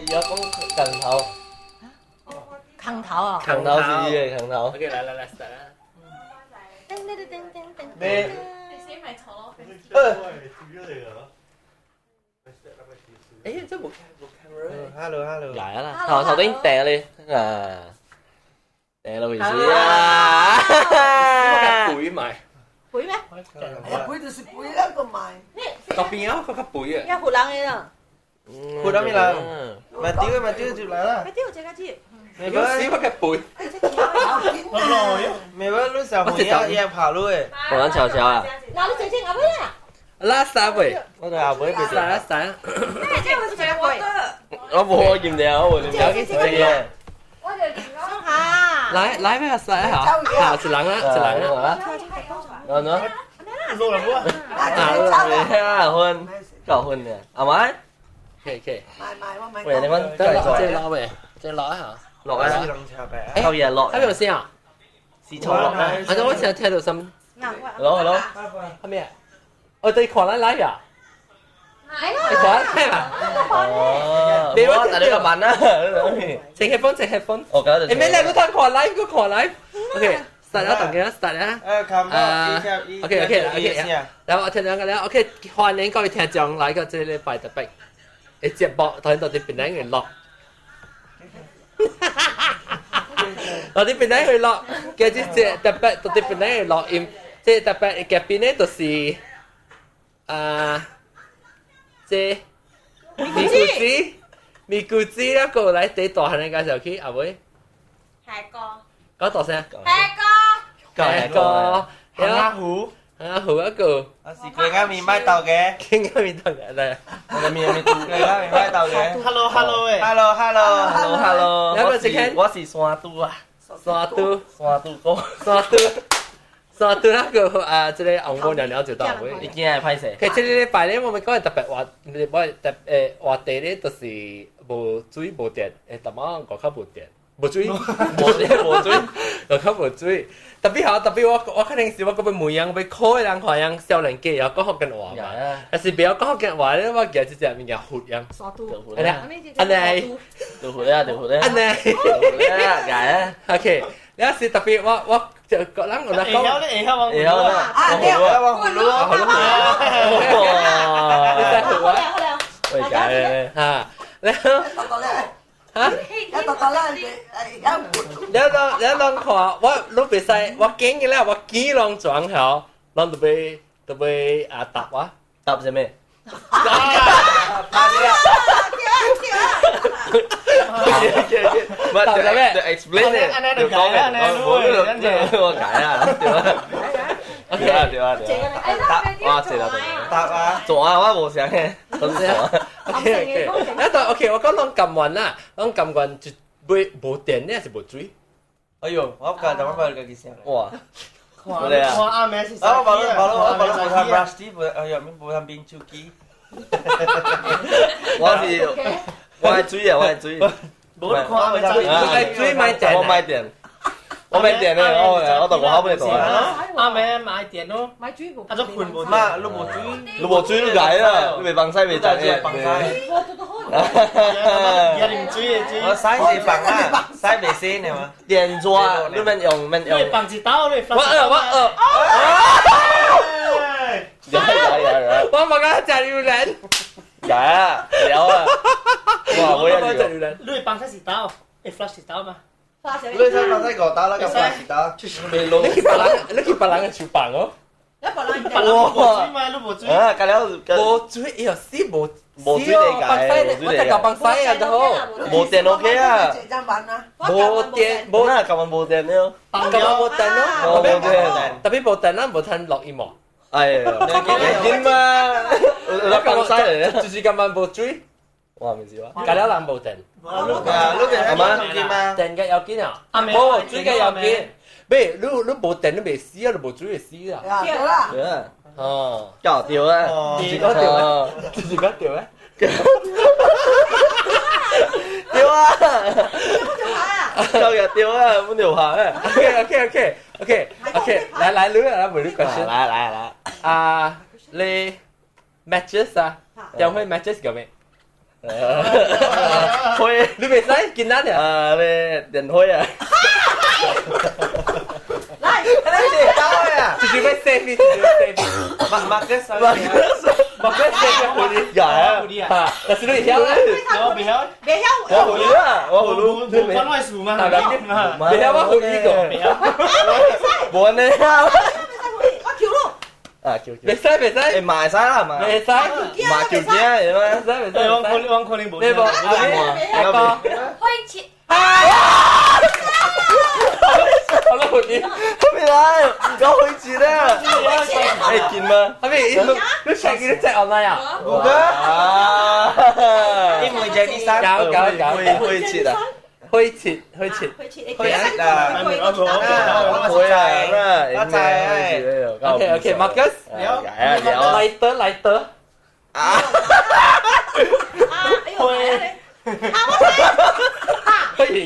有講近頭。空頭啊！空頭是伊的空頭。 OK，來來來，start 啦。噔噔噔噔噔。你你先咪坐咯。這無無 camera。 Hello hello。來啊啦，頭頭頂掟你啊，掟落去先啊。我背埋。背咩？背就是背啦，個賣。嗰邊啊，嗰個背啊。一湖人的啦。湖人咩人？咪丟咪丟接來啦。咪丟這個接。咪不我個背。咪不你小朋友也跑路的。我講悄悄啊。嗱，你姐姐阿妹啊？拉薩喂，我哋阿妹別拉薩。我無驗掉，我無驗掉。我就見講下。來來咩晒下？下一人啦，一人啦。啊喏。落了不？啊，婚，搞婚的，阿媽。可以可以。買買我買。喂，你們這落喂，這落一下。落啊！後嘢落。喺邊度先啊？是錯落啊！啊，我成日聽到什？攞攞。係咩啊？我對看來來呀。你看聽啊？哦。你我但你個慢啦。淨係風，淨係風。我搞到。誒咩？你都睇看來，個看來。OK。start 啦，等佢 start 啦。誒，OK OK OK。然後我聽兩個咧，OK，歡迎各位聽眾來個這禮拜特別嘅節目，頭先到啲邊兩個落。到啲邊兩個落，嘅這這特別到啲邊兩個錄音，這特別嘅邊咧就是啊，這咪咕子，咪咕子一個來第大漢嘅介紹去，阿妹。係哥。講大聲。係哥。係個，阿虎，阿虎一個，我是桂鴨麵麥豆嘅，桂鴨麵豆嘅嚟，我嘅麵麵豆，桂鴨麵麥豆嘅，Hello Hello 誒，Hello Hello Hello Hello，我是山豬啊，山豬，山豬哥，山豬，山豬那個啊，這個紅毛娘娘就到位，已經係歹勢。其實這個禮拜咧，我們講特別話，我特誒話題咧，就是無水無電，誒，淡仔外口無電。無水，無電無水，外口無水。特別好，特別我我可能是我個要問人，要考的人看人少年家會講福建話嘛，但是袂曉講福建話咧，我舉這隻物件佛樣。按呢，按呢，就佛啊，就佛啊，按呢，佛啊，解啊。 OK，你是特別我我就個人我來講，會曉咧，會曉往會曉啊，對，往葫蘆，哇，你在胡啊？會解咧，嚇，然後嚇，你攏你攏看，我攏袂使，我見嘅咧，我見攏裝好，攏都欲都欲啊答我，答啥物？答唔係答啥物？explain 咧，就講嘅，我我解啊，對啊，對啊對啊對啊，答哇謝啦，答啊，做啊我無想嘅，都是做。 OK OK，啊對 OK，我講攏甘願啦，攏甘願就買無電咧，還是無水？哎呦，我唔敢，我唔敢去想。哇！看看阿妹是啊，我冇冇我冇無通 brush 機，無哎呀，無通冰手機。我是我愛水啊，我愛水。無你看阿妹在。我愛水買電，我買電，我買電咧，我我到外口買電。阿妹買電咯。買水無？啊，做困無？媽，你無水，你無水你解啦，你袂放屎袂知嘅。放屎。而家啉水的水。我洗是放啊，洗袂洗呢嘛？電紙你免用免用。你放一兜，你我餓我餓。有有有。我冇講食榴蓮。有啊，有啊。哇！我也食榴蓮。你放屎一兜，會 flush 一兜嗎？你使放屎五兜啦，咁 flush 一兜。你去別人，你去別人嘅廚房哦。你別人無水嘛？你無水。啊，隔了無水，哎呦，死無無水嚟解，我在搞放屎啊，就好。無電 OK 啊。無電，無那今晚無電了。今晚無電咯。無電。特別無電，咱無通錄音無。哎呀，你點嘛？我放屎嚟，就是今晚無水。哇，唔是喎，隔了人無電。啊，你電係嘛？電嘅要緊啊，無水嘅要緊。咩？你你無電你袂死啊？你無水會死啊？對啦。對啊。哦，搞對啊，就是講對啊，就是講對啊。對啊。夠嘅對啊，冇尿下啊。 OK OK OK OK OK，來來，你來問你 question。來來來，啊，你 matches 啊，點會 matches 個咩？灰，你袂使簡單啊！啊咩電灰啊？來，你是搞啊？直接要 save，直接 save。馬馬哥上，馬哥馬哥 save 回你，有啊，啊，但是你會曉咧？我袂曉，袂曉，我葫蘆啊，我葫蘆，無關我事嘛。袂曉我回你個，袂曉。無呢啊，我求你。啊，叫袂使袂使，欸，嘛會使啦嘛，袂使，嘛叫囝會嗎？袂使袂使，我可能我可能無。你無，阿哥，開切。啊！好啦，回你，咩來？有開始啦！欸，見嗎？阿咩？你 check 你 check online 啊？無個，你問這第三，有有有，開切啊！開切開切開切，開切啊！會啊，我知，OK OK，Marcus，來得來得，啊！啊！哎呦，啊！我知，啊！歡迎，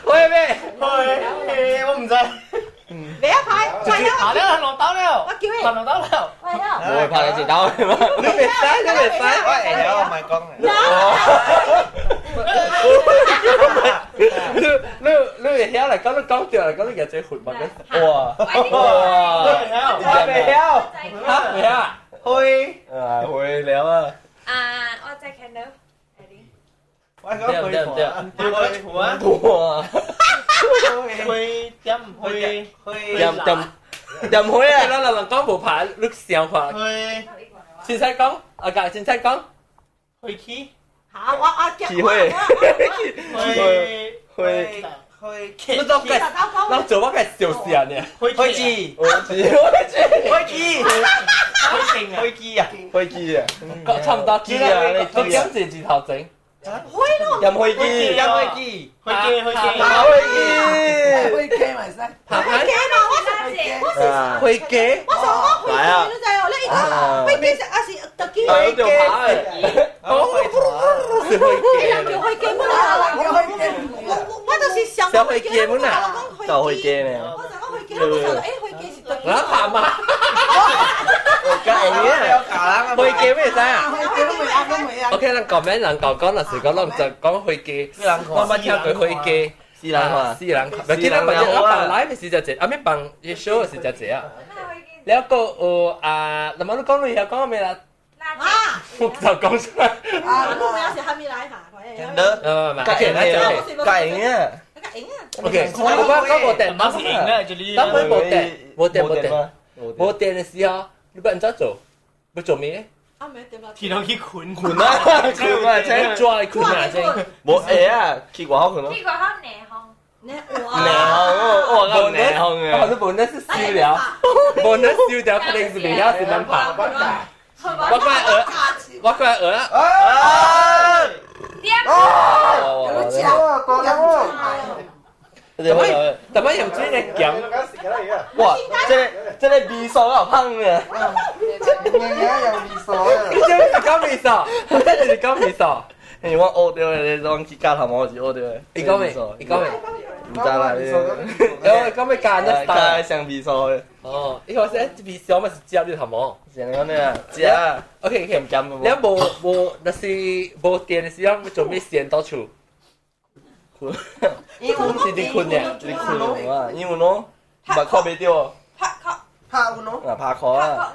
喂咩？喂，我唔知。袂曉拍，拍了，落刀了。我叫你，拍落刀了。我曉。我會拍你一刀嗎？你袂使，你袂使。我會曉，我唔係講嘅。你你你會曉嚟講，你講掉嚟講，你個最活物嘅。哇！哇！我袂曉。嚇袂曉啊？會。啊，會了啊！啊，我再看到。我講會對對啊！哇！會點會會點點點會啊！咱人講無拍，你想看。會。凊彩講，阿甲凊彩講。會起。好，我我機會。會會會。你都該，咱做我該笑死啊你！會會起，會起，會起，會起會起啊！會起啊！差唔多，記啊！我講字字頭前。會咯，飲飛機，飲飛機，飛機，飛機，飛機，飛機嘛使，飛機嘛，我是我是飛機，我想講飛機，你知哦？你伊講飛機是還是特機？飛機，哦，是飛機，人叫飛機本啊，我就是想飛機本啊，就飛機呢？我想講飛機，我想講誒飛機是特機。我拍嘛，梗係啊，飛機咩使啊？飛機都未啱，都未啱。 OK，咱講咩？人講講，若是講咱就講飛機，我捌聽過飛機，四人看，四人看，唔記得，我放來是真濟，啊咩放 show 是真濟啊。了個有啊，那麼你講你曉講咩啦？啊！我就講出來。啊，我們是蝦米來嚇？得，唔唔，OK，來就計贏啊贏啊！OK，我講無電，媽是贏啊，就你。當佢無電，無電，無電，無電的時候，你要按怎做？要做咩？啊，沒電啦！天頭去睏睏啊，睏啊，這抓去睏啊，這無會啊，去外口睏咯。去外口內行。內哇！內行哦，我內行啊。我無那是燒了，無那燒掉，肯定是袂曉是難拍。我怪鵝，我怪鵝啊！啊！哦，有食啊，大粒哦。怎麼用水來鹹？哇！這個味素夠香嘅。有味素啊！你這是講味素？這是講味素？因為我學著的，我去教頭毛是學著的。伊講咩？伊講咩？毋知啦。哦，講咩教那教上味素的。哦，伊話說味素嘛是食你頭毛。是按呢啊？食啊。 OK OK，鹹鹹你無無，若是無電的時候，做咩先到厝？睏。因為是佇睏的，佇睏啊，因為喏，目看袂著。拍殼。拍有喏。啊，拍殼啊。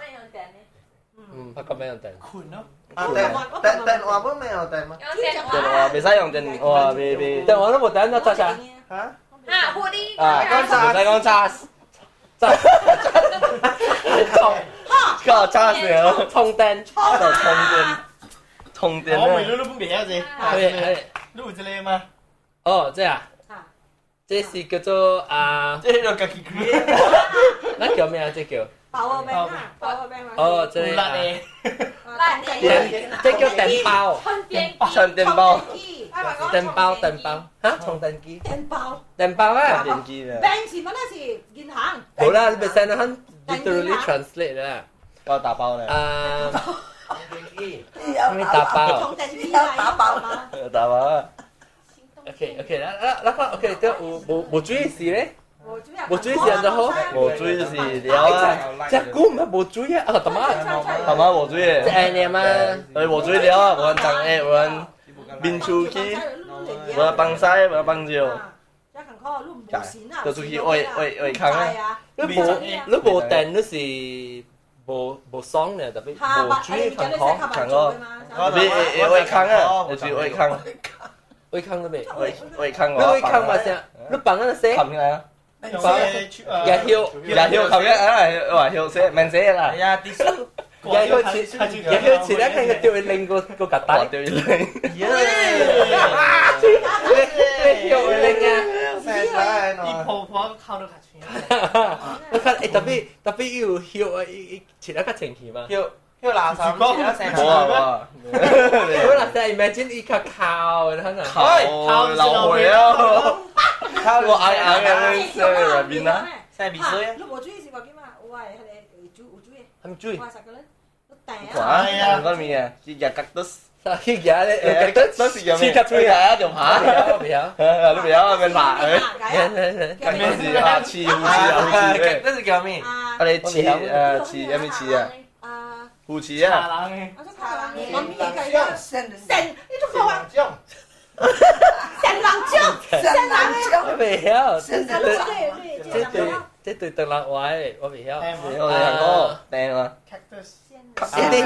嗯，拍殼免用電。睏咯。啊，電電電話本沒有電嗎？用電電話袂使用電話，袂袂。電話都無電，那咋啥？嚇？啊，護理。啊，袂使講炸炸。充。靠炸死了！充電。充電。充電。我未都都袂曉這。係係。你有這個嗎？哦，這啊。這是叫做啊。這個家己開。那叫咩啊？這叫。 Power bank 啊，power bank 哦，這個。電，這叫電包。充電包。電包電包，嚇？充電機。電包。電包啊！電機啊。 bank 是乜咧？是銀行。好啦，你咪使得很 literally translate 啦。夠打包咧。啊。充電機。咩打包？充電機打包嗎？打包啊。 OK OK，啦啦啦個 OK，這有無無水時咧？無水啊！無水是按怎好？無水就是了啊。這久毋係無水啊！啊，淡仔淡仔無水的。這樣嘛？誒，無水了啊，無人長的，無人面出去，無人幫屎，無人幫尿。就出去挖挖挖空啊！你無電，你是無爽呢？特別無水空空空哦，特別會挖空啊，就是挖空。挖空了未？挖挖空你挖空嘛啥？你放那洗？冚起來啊！日休日休冚起來，哇！休息免洗啦。哎呀，啲數。日休切，日休切，一看個掉去拎個個夾帶。掉去拎。你掉去拎啊！伊婆婆哭得較清。我看欸，特別特別有休啊，伊切得較清氣嘛。休休垃圾，無啊無啊。我垃圾 imagine 伊較哭，你睇下。哭流血啊！我硬硬嘅，咩入邊啊？生味水啊！你無注意是話叫嘛？有啊，彼個有煮有煮的。係咪水？我啥個咧？哇！嗰邊啊，去夾格都。去夾咧，格都是切較水啊，就爬。袂曉，你袂曉免爬。咁咩是啊？刺護士啊，護士。那是叫咩？啊，你刺誒刺咩刺啊？護士啊。神神，你都講話。神人椒，神人椒。我袂曉。神人這對這對唐人話的，我袂曉。我哋行過訂嘛。頂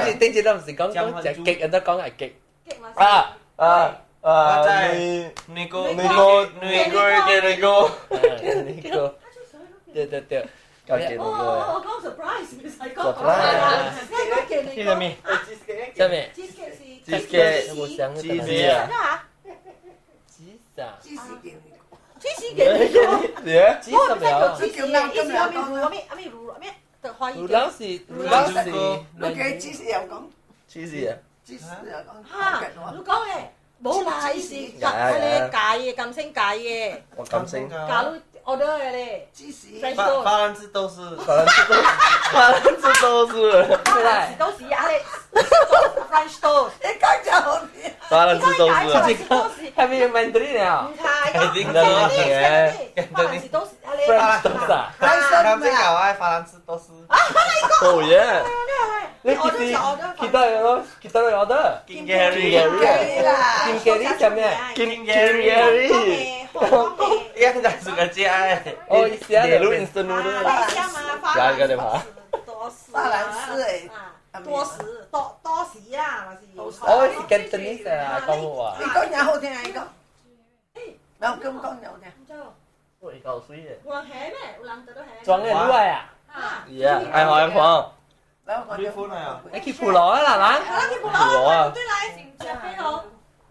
住頂住，都唔是講講食極，人都講係極。啊啊啊！你個你個你個你個你個，對對對。哦，我講 surprise 唔使講。呢個咩？咩？咩？ cheesecake 芝士啊！芝士啊！芝士芝士嘅，芝士咩啊？芝士意思阿咩乳阿咩阿咩乳阿咩？乳酪是乳酪是，你嘅芝士又講芝士啊？芝士又講嚇，你講嘅冇啦，伊是夾迄個芥的，甘生芥的。我甘生。假如 order 的咧，芝士。法蘭士都是，法蘭士都，法蘭士都是。法蘭士都是啊咧，French toast。你講就好啲。法蘭士都是。係咪 Mandarin 啊？唔係，講嘅，法蘭士都是啊咧。 French toast 啊？啱先講啊，法蘭士都是。哦耶！你幾時幾多個？幾多個 order？金 Gary 啦，金 Gary 叫咩？金 Gary。一個是個雞。哦，意思啊，你錄 instant noodle。加個電話。法蘭斯誒，多士多多士啊，還是？哦，是 Cantonese 啊，講話。你講嘢好聽啊，你講。冇咁講嘢好聽。喂，夠水嘅。有人起咩？有人得都起。裝嘅女啊！呀，愛好愛看。你付啊？你去普羅啊啦，咱。去普羅啊！對來，食飛好。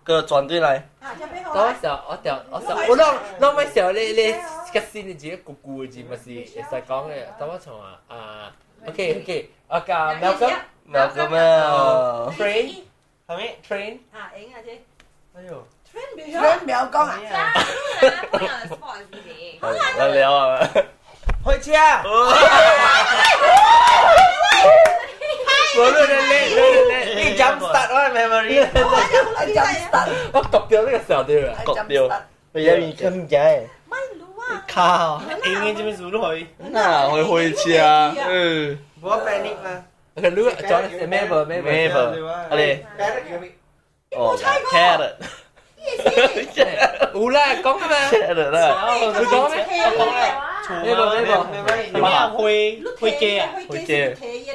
個轉對來。啊，食飛好。我時我掉我時我攏攏咪時候你你個新的字，舊舊的字咪是會使講的。等我從啊啊，OK OK，我教 Malcolm Malcolm 啊，train 係咪 train？啊，贏啊這。哎呦，train 唔曉講啊。來聊啊！開車。我你你你你 jump start 我 memory。我割掉呢個時候對啦，割掉。你有面咁嘅？咪路啊！靠！應該這邊做落去。那會開車？嗯。我 panic 啦。佢路轉咩無咩無咩無？阿你。哦，carrot。有啦，講咩？ carrot 啦。你講咩？我講啦。咩無咩無？咩啊？灰灰機啊？灰機。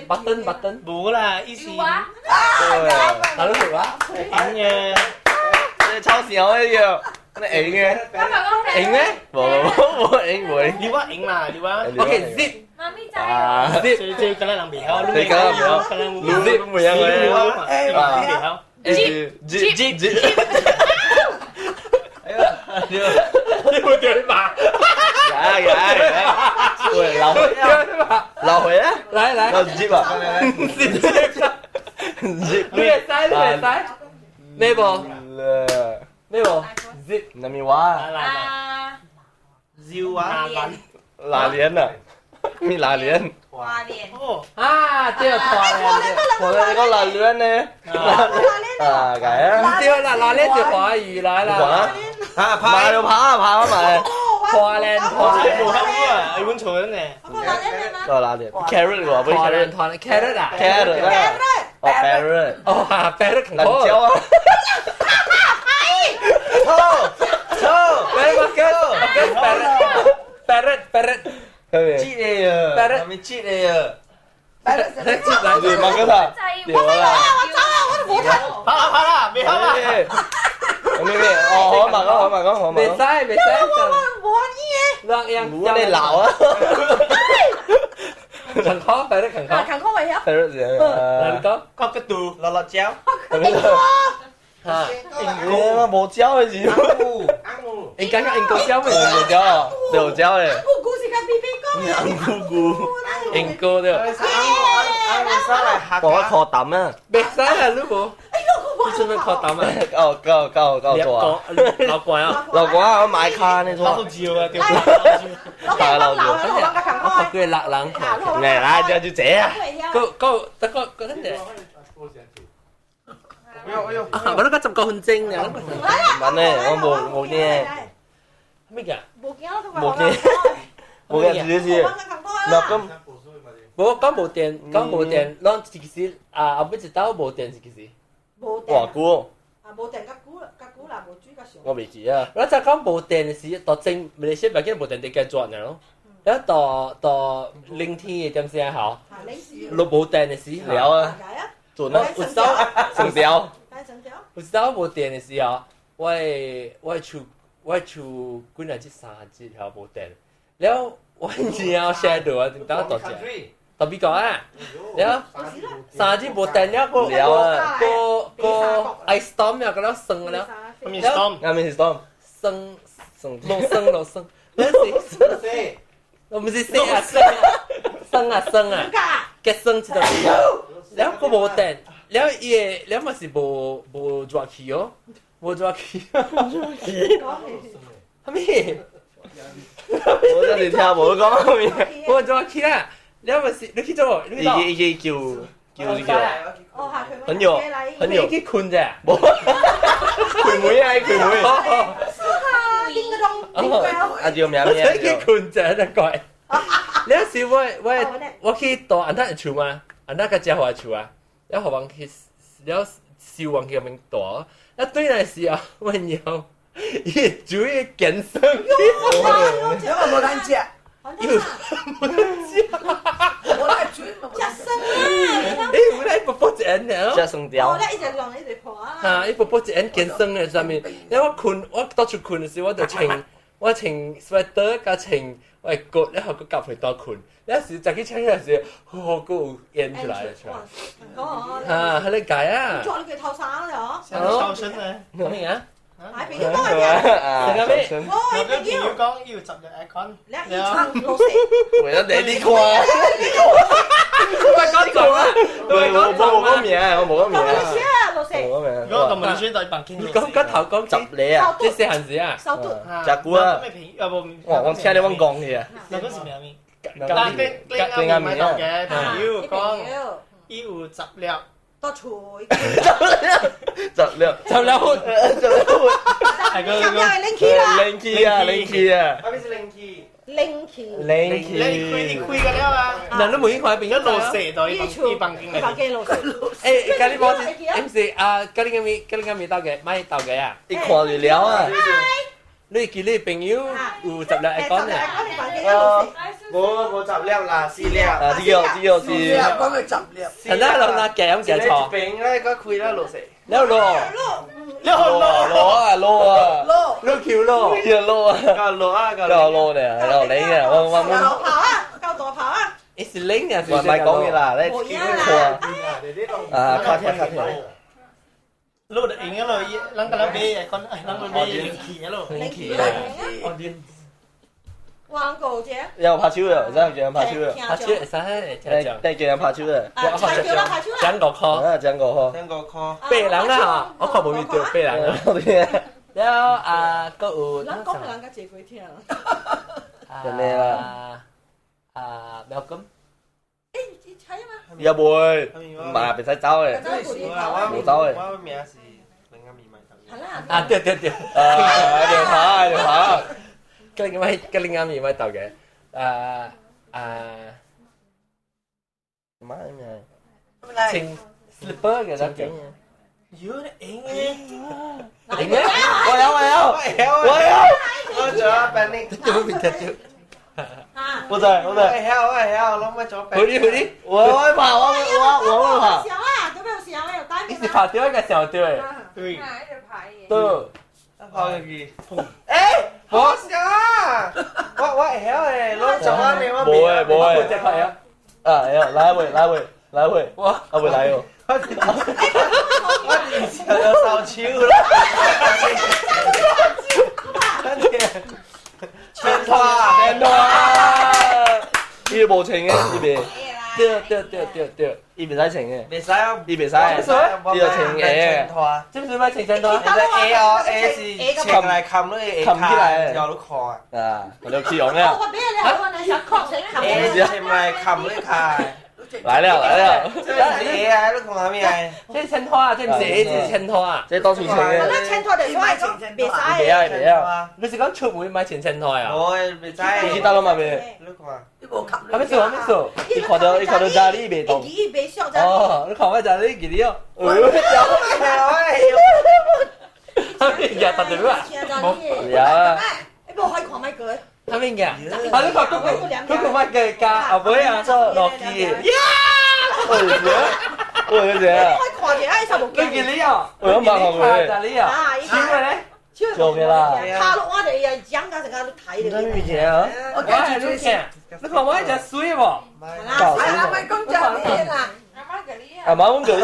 button button。無啦，意思。啊！哪度有啊？贏嘅。你超時候一樣，你贏嘅。贏咩？無無無贏無贏。你話贏啦，你話。 OK zip。媽咪仔。 zip。這這個人袂曉，你講袂曉，你 zip 唔樣嘅。袂曉。 zip zip zip zip。哎呀，你會掉你馬？呀呀呀！喂，老回老回啊！來來，老 zip 啊！zip zip，你會使，你會使，咩無？咩無？zip，那咪話？啊！繞啊！拉鏈啊？咩拉鏈？拉鏈。哦。啊，對，拉鏈，我哋講拉鏈呢？啊，解啊！對啦，拉鏈就華語來啦。啊，爬就爬，爬埋。哦，我拖咧拖咧，無香啊，你阮厝呢？個拉鏈 carrot 喎，不是拖咧 carrot 拖咧 carrot 啊 carrot 啊，哦 parrot，哦哈 parrot 辣椒啊，臭臭，喂，我跟我跟 parrot parrot parrot 記的啊， parrot 咪記的啊，對，馬哥他，對啦，我走啊，我都冇睇。好啦好啦，未好啦。咩咩，哦，好馬哥，好馬哥，好馬未哥，使未使，我冇意嘅。兩樣唔好你鬧啊近可 parrot 近可，近可為曉。 ，parrot 嗱你講國個度落落椒，嚇，我冇椒嘅時，應該講英國椒咩？冇椒，冇椒嘅，姑姑是個 B B 講。姑姑，英國對，阿阿來客我靠膽啊，未使啊，你無，你做咩靠膽啊？夠夠夠夠做啊，老怪啊！老怪我買卡呢老錯，椒啊，對。老老我學佢辣人，嚟啦，就就這啊，個個得個個得嘅。哎呦哎呦！啊，我都講十個分鐘呢。唔係呢，我冇冇嘅，咩嘅？冇驚，冇驚，冇驚，是是，嗱咁，無講無電，講無電，攏其實啊，後尾一道無電是其實。無電。哇久。啊，無電較久，較久啦，無水較上。我未記啊。我就講無電的時，到正馬來西亞畢竟無電得解決呢咯。然後到到冷天的點聲吼，落無電的時了啊，準啊，有走成條，有走無電的時候，我厝幾若這三日吼無電，了我貓寫落啊，等我大隻，到美國啊，了三日無電了，個個個 ice storm 了，個了生了，咩 storm？啱咩 storm？生生落生落生，我唔是生啊生啊生啊生啊，結生這個，了個無電，了伊個了嘛是無無熱氣哦，無熱氣，啥物？我真係聽無講咩，無熱氣啦，了嘛是你去做，你去做，伊伊叫叫叫，很有很有去困啫，無，佢妹啊佢妹，啊叫咩名？去困啫，真怪。了時我去到安那厝嘛，安那個家伙厝啊，了予人去了收人去面大，啊對來時啊，我娘伊煮伊健身，這個無咱食，又無咱食，無咱煮嘛，食生啊！欸，有來卜卜一下爾，食生條，一直弄一直破啊！嚇，伊卜卜一下健身的上面，了我睏，我到處睏的時，我就穿我穿 sweater 加穿我的骨，然後閣夾被單睏。了時早起醒來時，好閣有煙出來出來。嚇，彼個解啊！做你佢偷衫了，超生咧？咩啊？買朋友講啊！食咩？我朋友講要十日 aircon，你一穿落雪。為咗你呢個啊！我講錯啊！我冇講名，我冇講名。落雪，冇講名。如果咁咪選對白傾。你講個頭講十你啊！這細漢時啊！食久啊！我聽你講講嘅。那個是咩名？但跟啱面嘅朋友講，伊有十粒。到厝。十粒，十粒粉，十粒粉。係個十粒係冷氣啦。冷氣啊，冷氣啊。咩是冷氣？冷氣。冷氣。你開你開個了啊？嗱，你每一塊變咗落雪到一房間一房間落雪。誒，咖喱包子，唔是啊，咖喱麵，咖喱麵豆嘅，買豆嘅啊。一看就了啊。你記你朋友有十粒會講呢？無無十粒啦，四粒。啊，這個這個是。講佢十粒。係啦，老嗱夾咁夾錯。一邊咧，個開啦落雪。了落。了落落啊落啊。落。落橋落。落啊。夠落啊夠落咧，落你啊，我我我。跑啊，夠大跑啊！你是拎啊？唔係講嘢啦，你啊，卡聽卡聽。路就用咯，人個人買，講人個買冷氣咯，冷氣啊，哦冷。玩過啫。有拍手嘅，真係叫人拍手嘅。拍手會使，誒，叫人拍手嘅。啊，叫人拍手啦。講五箍。啊，講五箍。講五箍。八人啦，我看無遇著八人。了啊，閣有。人講人較濟過聽。真的啦。啊，苗金。欸，你猜嗎？也袂，唔係袂使走嘅，無走嘅。我名是。啊對對對，啊，電話電話，吉林咪吉林啱咪咪豆嘅，啊啊，媽咩？穿 slipper 嘅得嘅。妖你影嘅，影咩？我有我有我有，我做啊 panic，做咩變隻我在我我在，會曉我會曉，攏咪做好啲好啲，我會跑我我會跑。小啊，做咩有小有單你是拍掉一個小隊，對，對，跑入去，欸，好笑啊！我會曉的，攏做啊你我無誒無誒，隻塊啊！啊，哎呀，來回來回來回，哇，啊未來哦。我以前就受手啦，跟住穿拖穿拖，伊無穿嘅，伊袂，對對對對對，伊袂使穿嘅，袂使啊，伊袂使，伊就穿鞋，這不是咪穿穿拖？你 A 哦 A 是穿來冚你冚起來，有你看啊，我就起用了。我俾你，我嚟想確診 A 穿來冚你看。來了來了，這是 A 啊，你看啥物啊？這是穿拖啊，這唔是 A，這是穿拖啊。這當初穿嘅。那穿拖就是我講袂使。袂啊袂啊，你是講出門買穿穿拖啊？我袂使。你去打了嘛未？你看。你無冚。啥物事？啥物事？伊看到家裡袂動。伊袂上。哦，你看我家裡記得哦。哎呦，啥物嘢？打電話。冇。呀。你無開看麥過。啥物嘢？啊！你看嗰個嗰個乜嘅加阿妹啊，落機。呀！我有錢，我有錢。我看見啊，伊就無你記你啊？我有問過家裡啊？點解咧？做嘅啦。卡落我哋又講到成個都睇你咩錢啊？我係你錢。你看我一隻水喎。阿媽講家裡啦。阿媽阮叫你，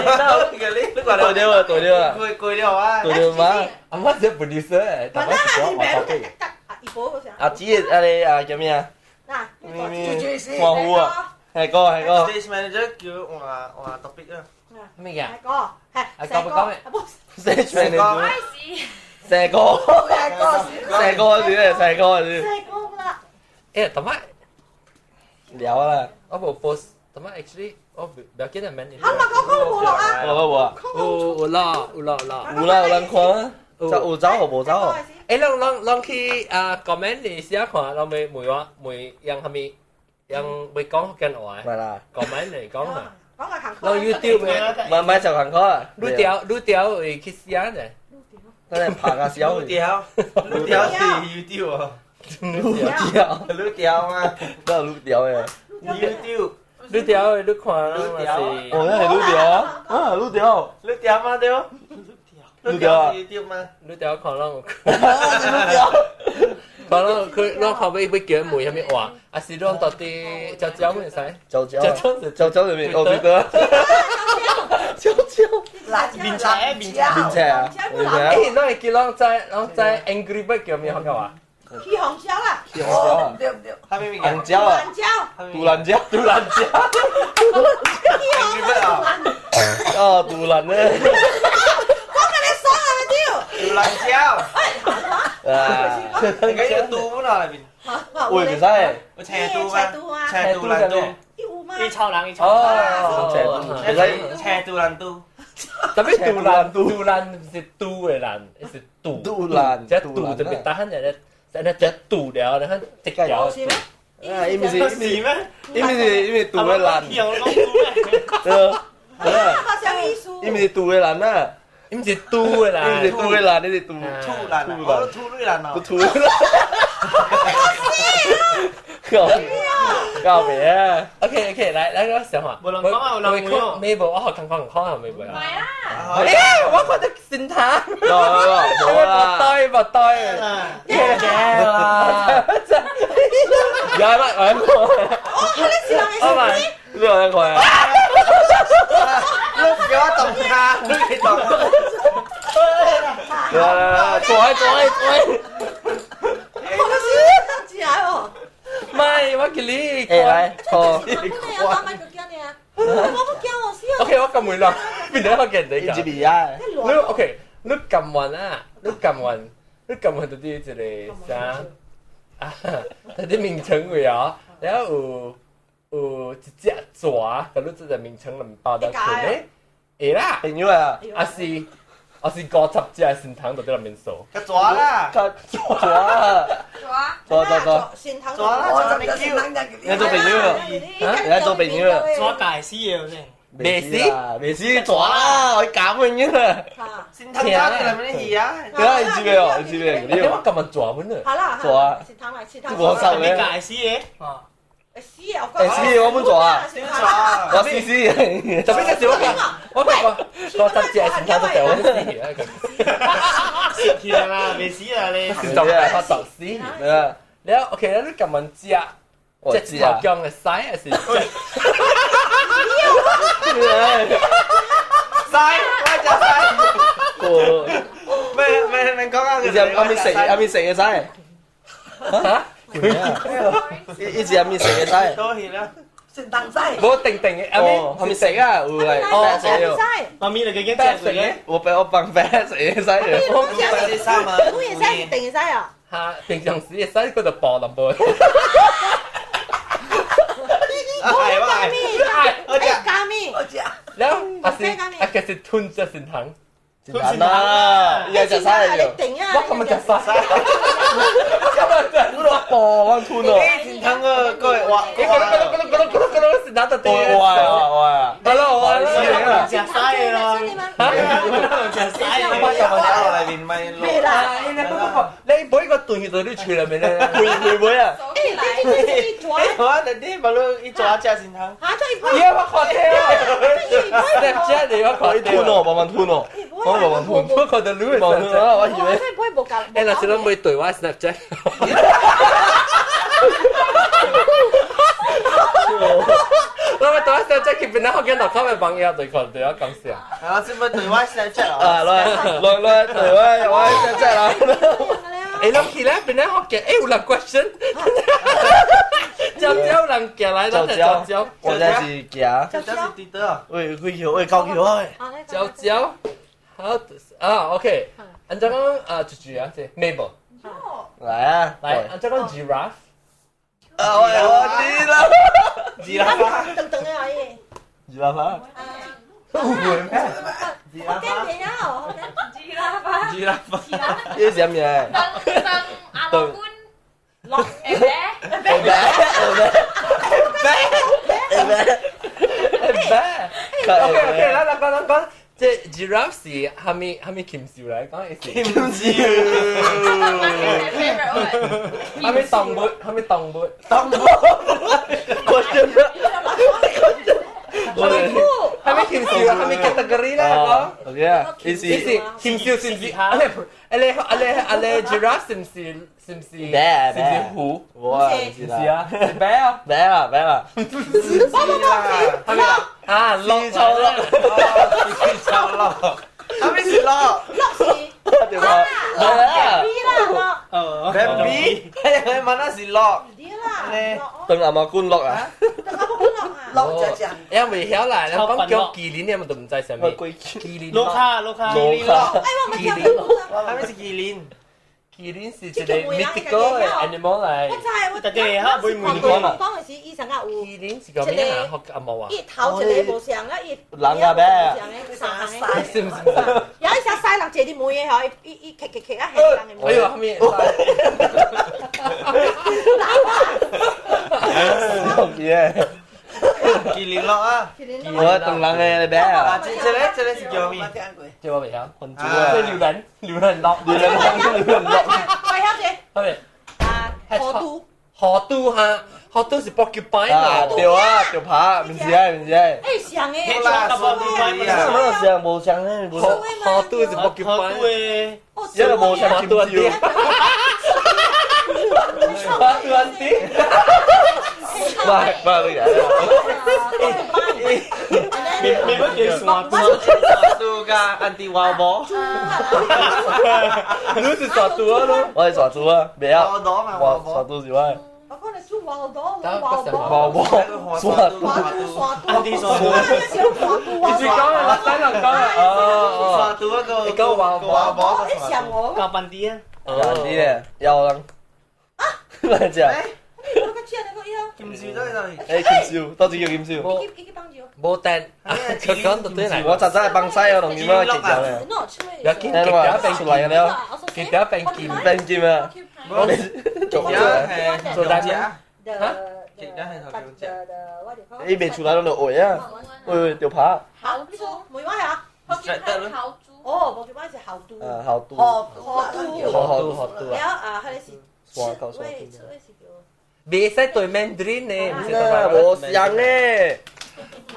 叫你，你對對啊，對對啊，過過了啊，對對嘛。阿媽是 producer，但係我係阿姊阿你啊叫咩啊？黃虎啊，係個係個。 Stage manager 叫換換 topic 啊。咩嘅？係個係講講咩？Stage manager。成個，成個先，成個先。成個啦。誒，同埋聊啦。我無 post，同埋 actually 我唔要緊啊，免。好嘛，講講無落啊。無無啊。有有啦，有啦有啦。有啦有人看，就有走有無走。誒，攏去啊 comment 你寫看，攏未問我問用啥物，用未講福建話。係啦。 comment 嚟講啊。講個行。攏 YouTube 嘅。唔唔就行開啊。愈條愈條會去寫呢。等陣拍下小。愈條，愈條是 YouTube 哦。愈條，愈條嘛。都係愈條嘅。 YouTube。愈條你看嘛是。哦，那係愈條啊！啊，愈條。愈條嘛對。愈條啊！愈條看攏有。愈條。看攏佢攏後尾要叫問啥物話，啊是攏到底椒椒會使？椒椒。椒椒是椒椒入面，哦對對。椒椒。面赤面赤面赤啊！面赤。誒，咱會記攏知攏知 Angry Bird 叫咩福建話？起紅椒啦！起紅椒啊！對唔對？紅椒啊！杜蘭椒，杜蘭椒。起紅椒。哦，杜蘭咧。我跟你說啊，對。杜蘭椒。啊！你講要杜本啊？裏邊。會唔使？有斜杜嗎？斜杜蘭杜。伊超人，伊超哦，斜杜，唔使斜杜蘭杜。特別杜蘭，杜蘭唔是杜的蘭，是杜。杜蘭，這杜就別打漢人。在那只堵了，然後一條。啊，伊毋是，伊毋是咩？伊毋是，伊毋是杜的蘭。對啊。伊毋是杜的蘭啊。伊毋是杜的蘭。伊毋是杜的蘭，你是杜。土蘭，我土瑞蘭哦。土蘭。告告別啊！OK OK，來來個小話。無人講啊，有人問哦。沒無，我學看看看下沒無啊。唔係啦。誒，我看到神探。冇啦，冇對冇對。驚啦！有乜我一個？哦，你是人嘅事。你有一個啊？你叫我動下，你動。來來來，坐坐坐。我是起來哦。唔係，我叫你。誒來，坐。我唔驚你啊！我唔驚我死啊！OK，我撳完啦，邊度我叫人哋一比啊！你 OK，你撳完啊？你撳完，你撳完到啲一個啥？啊，佢啲名稱位啊，然後有一隻蛇，佢你這個名稱唔包得佢咧，會啦，朋友啊，啊是，我是50隻善堂就喺內面數。較抓啦，較抓啊，抓抓抓抓，善堂抓啦，抓你叫。你做朋友啊？你做朋友啊？抓大師嘅先。未死，未死抓啦，我減嘅啦。善堂抓你內面啲魚啊？對啊，你知未哦？你知未？你我今日抓本啊？好啦，抓。善堂嚟，善堂。我受嘅。大師嘅。哦。死啊！誒死我本抓啊！抓，我死死。特別嗰時我講50隻善堂都掉我死啊！死去啦，未死啊你。就係發壽司。咩啊？你 OK 你今日食隻頭姜嘅屎還是？屎，我食屎。咩咩咩講啊？你只阿咪食阿咪食嘅屎？嚇？一隻阿咪食嘅屎？多謝啦。善堂屎。冇定定嘅阿咪，阿咪食啊？會係哦食嘅。媽咪你嘅經食嘅？我俾我放飯食嘅屎。我唔食三啊。我也屎定屎啊？嚇！平常時嘅屎佢就薄淡薄。係喎，我食加麵，我食。แล้ว啊是啊，其實吞隻善堂。善堂啦，又食屎你定啊！我今日食屎。我今日食我我吞哦。善堂個個話，嗰個嗰個嗰個嗰個嗰個善堂就對。我啊我啊，係咯我啊，食屎咯。嚇！食屎。我落內面咪咩啦？你每個段去到你嘴裏面咧，會會唔會啊？誒，你你你抓！我等啲咪咯，一抓食善堂。嚇！這一杯。而家我看聽啊！Snapchat 你我看吞哦，慢慢吞哦，我慢慢吞，我看到你慢慢吞啊！我以為。誒，若是攏袂對我 Snapchat。我咪對我 Snapchat 佢變得好驚，落口咪朋友對佢對我講笑。啊，這咪對我 Snapchat 啊，來來來，對我我 Snapchat 啦。誒，諗起咧變得好驚，誒有人 question。蕉蕉人行來，咱就蕉蕉。我這是行。蕉蕉是伫倒。喂，幾橋？喂，高橋喂。蕉蕉，好啊，OK。按怎講啊？一句啊，這 Mabel。來啊，來，按怎講 giraffe。啊，我知啦。 giraffe。等等啊，伊。 giraffe。誤會咩？giraffe。 giraffe。呢是啥物啊？等等阿老公。落會咩？會咩？會咩？會咩？ OK OK，咱來講咱講，這 giraffe 是蝦米蝦米禽獸來講？禽獸。蝦米動物？蝦米動物？動物。我真的。蝦米禽獸？蝦米 category 咧？講。 OK 啊，意思意思禽獸是唔是？啊咧啊咧啊咧啊咧 giraffe 是唔是？是唔是？是唔是虎？我啊，唔是啊，是咩啊？咩啊？咩啊？唔唔係咪啊？落錯落，錯落，係咪是落？落是。對吧？係啊。B 啦，落。 B，係問那是落。等阿媽官落啊！等阿媽官落啊！落只只。因為曉啦，人講叫麒麟，你咪都唔知啥物。麒麟。落卡落卡。落卡。哎，我冇聽過。係咪是麒麟？麒麟是一個 mythical animal 嚟。我知，我大家哈，會問過。當時醫生啊有。麒麟是個咩啊？學阿毛啊？伊頭一個無相啊，伊人啊咩？是唔是？有一隻西人坐啲妹嘅嗬，伊伊騎騎騎啊，係人嘅妹。哎呦，後面。好嘢！麒麟落啊！我等人嘅咩啊？這這個這個是叫咩？這我未曉。混豬啊！這榴蓮，榴蓮落，榴蓮落，榴蓮落。喂，曉姐。好未？啊，河都。河都哈，河都是 porcupine 啊。對啊，對爬，唔是啊，唔是啊。誒，像嘅。啦，什麼像？無像咧，無。河都是 porcupine。一個無像金蕉。河都安啲。唔係唔係嗰你你乜叫山豬？山豬加安迪娃娃。你是山豬啊？我係山豬啊，未啊。我山豬是我。我講你做娃娃，娃娃娃，山豬，安迪山豬。你講啊，西人講啊，哦哦，山豬嗰個，你講娃娃娃，你像我。加班啲啊？班啲咧，有人。啊？嚟食。我個金燒都係。誒，金燒，多謝叫金燒。無電，佢講到對嚟。我實在係崩西啊，同點樣結咗咧？有見極點出嚟嘅了，極點變劍變劍啊！做係做大隻嚇？極點係頭兩隻。你未出來攏就會啊，會就拍。好，你說沒關係啊。哦，無關是豪都。啊，豪都。豪都。豪都，豪都了啊，彼個是。喂，這位是叫。袂使對 Mandarin 呢，毋是對無像呢。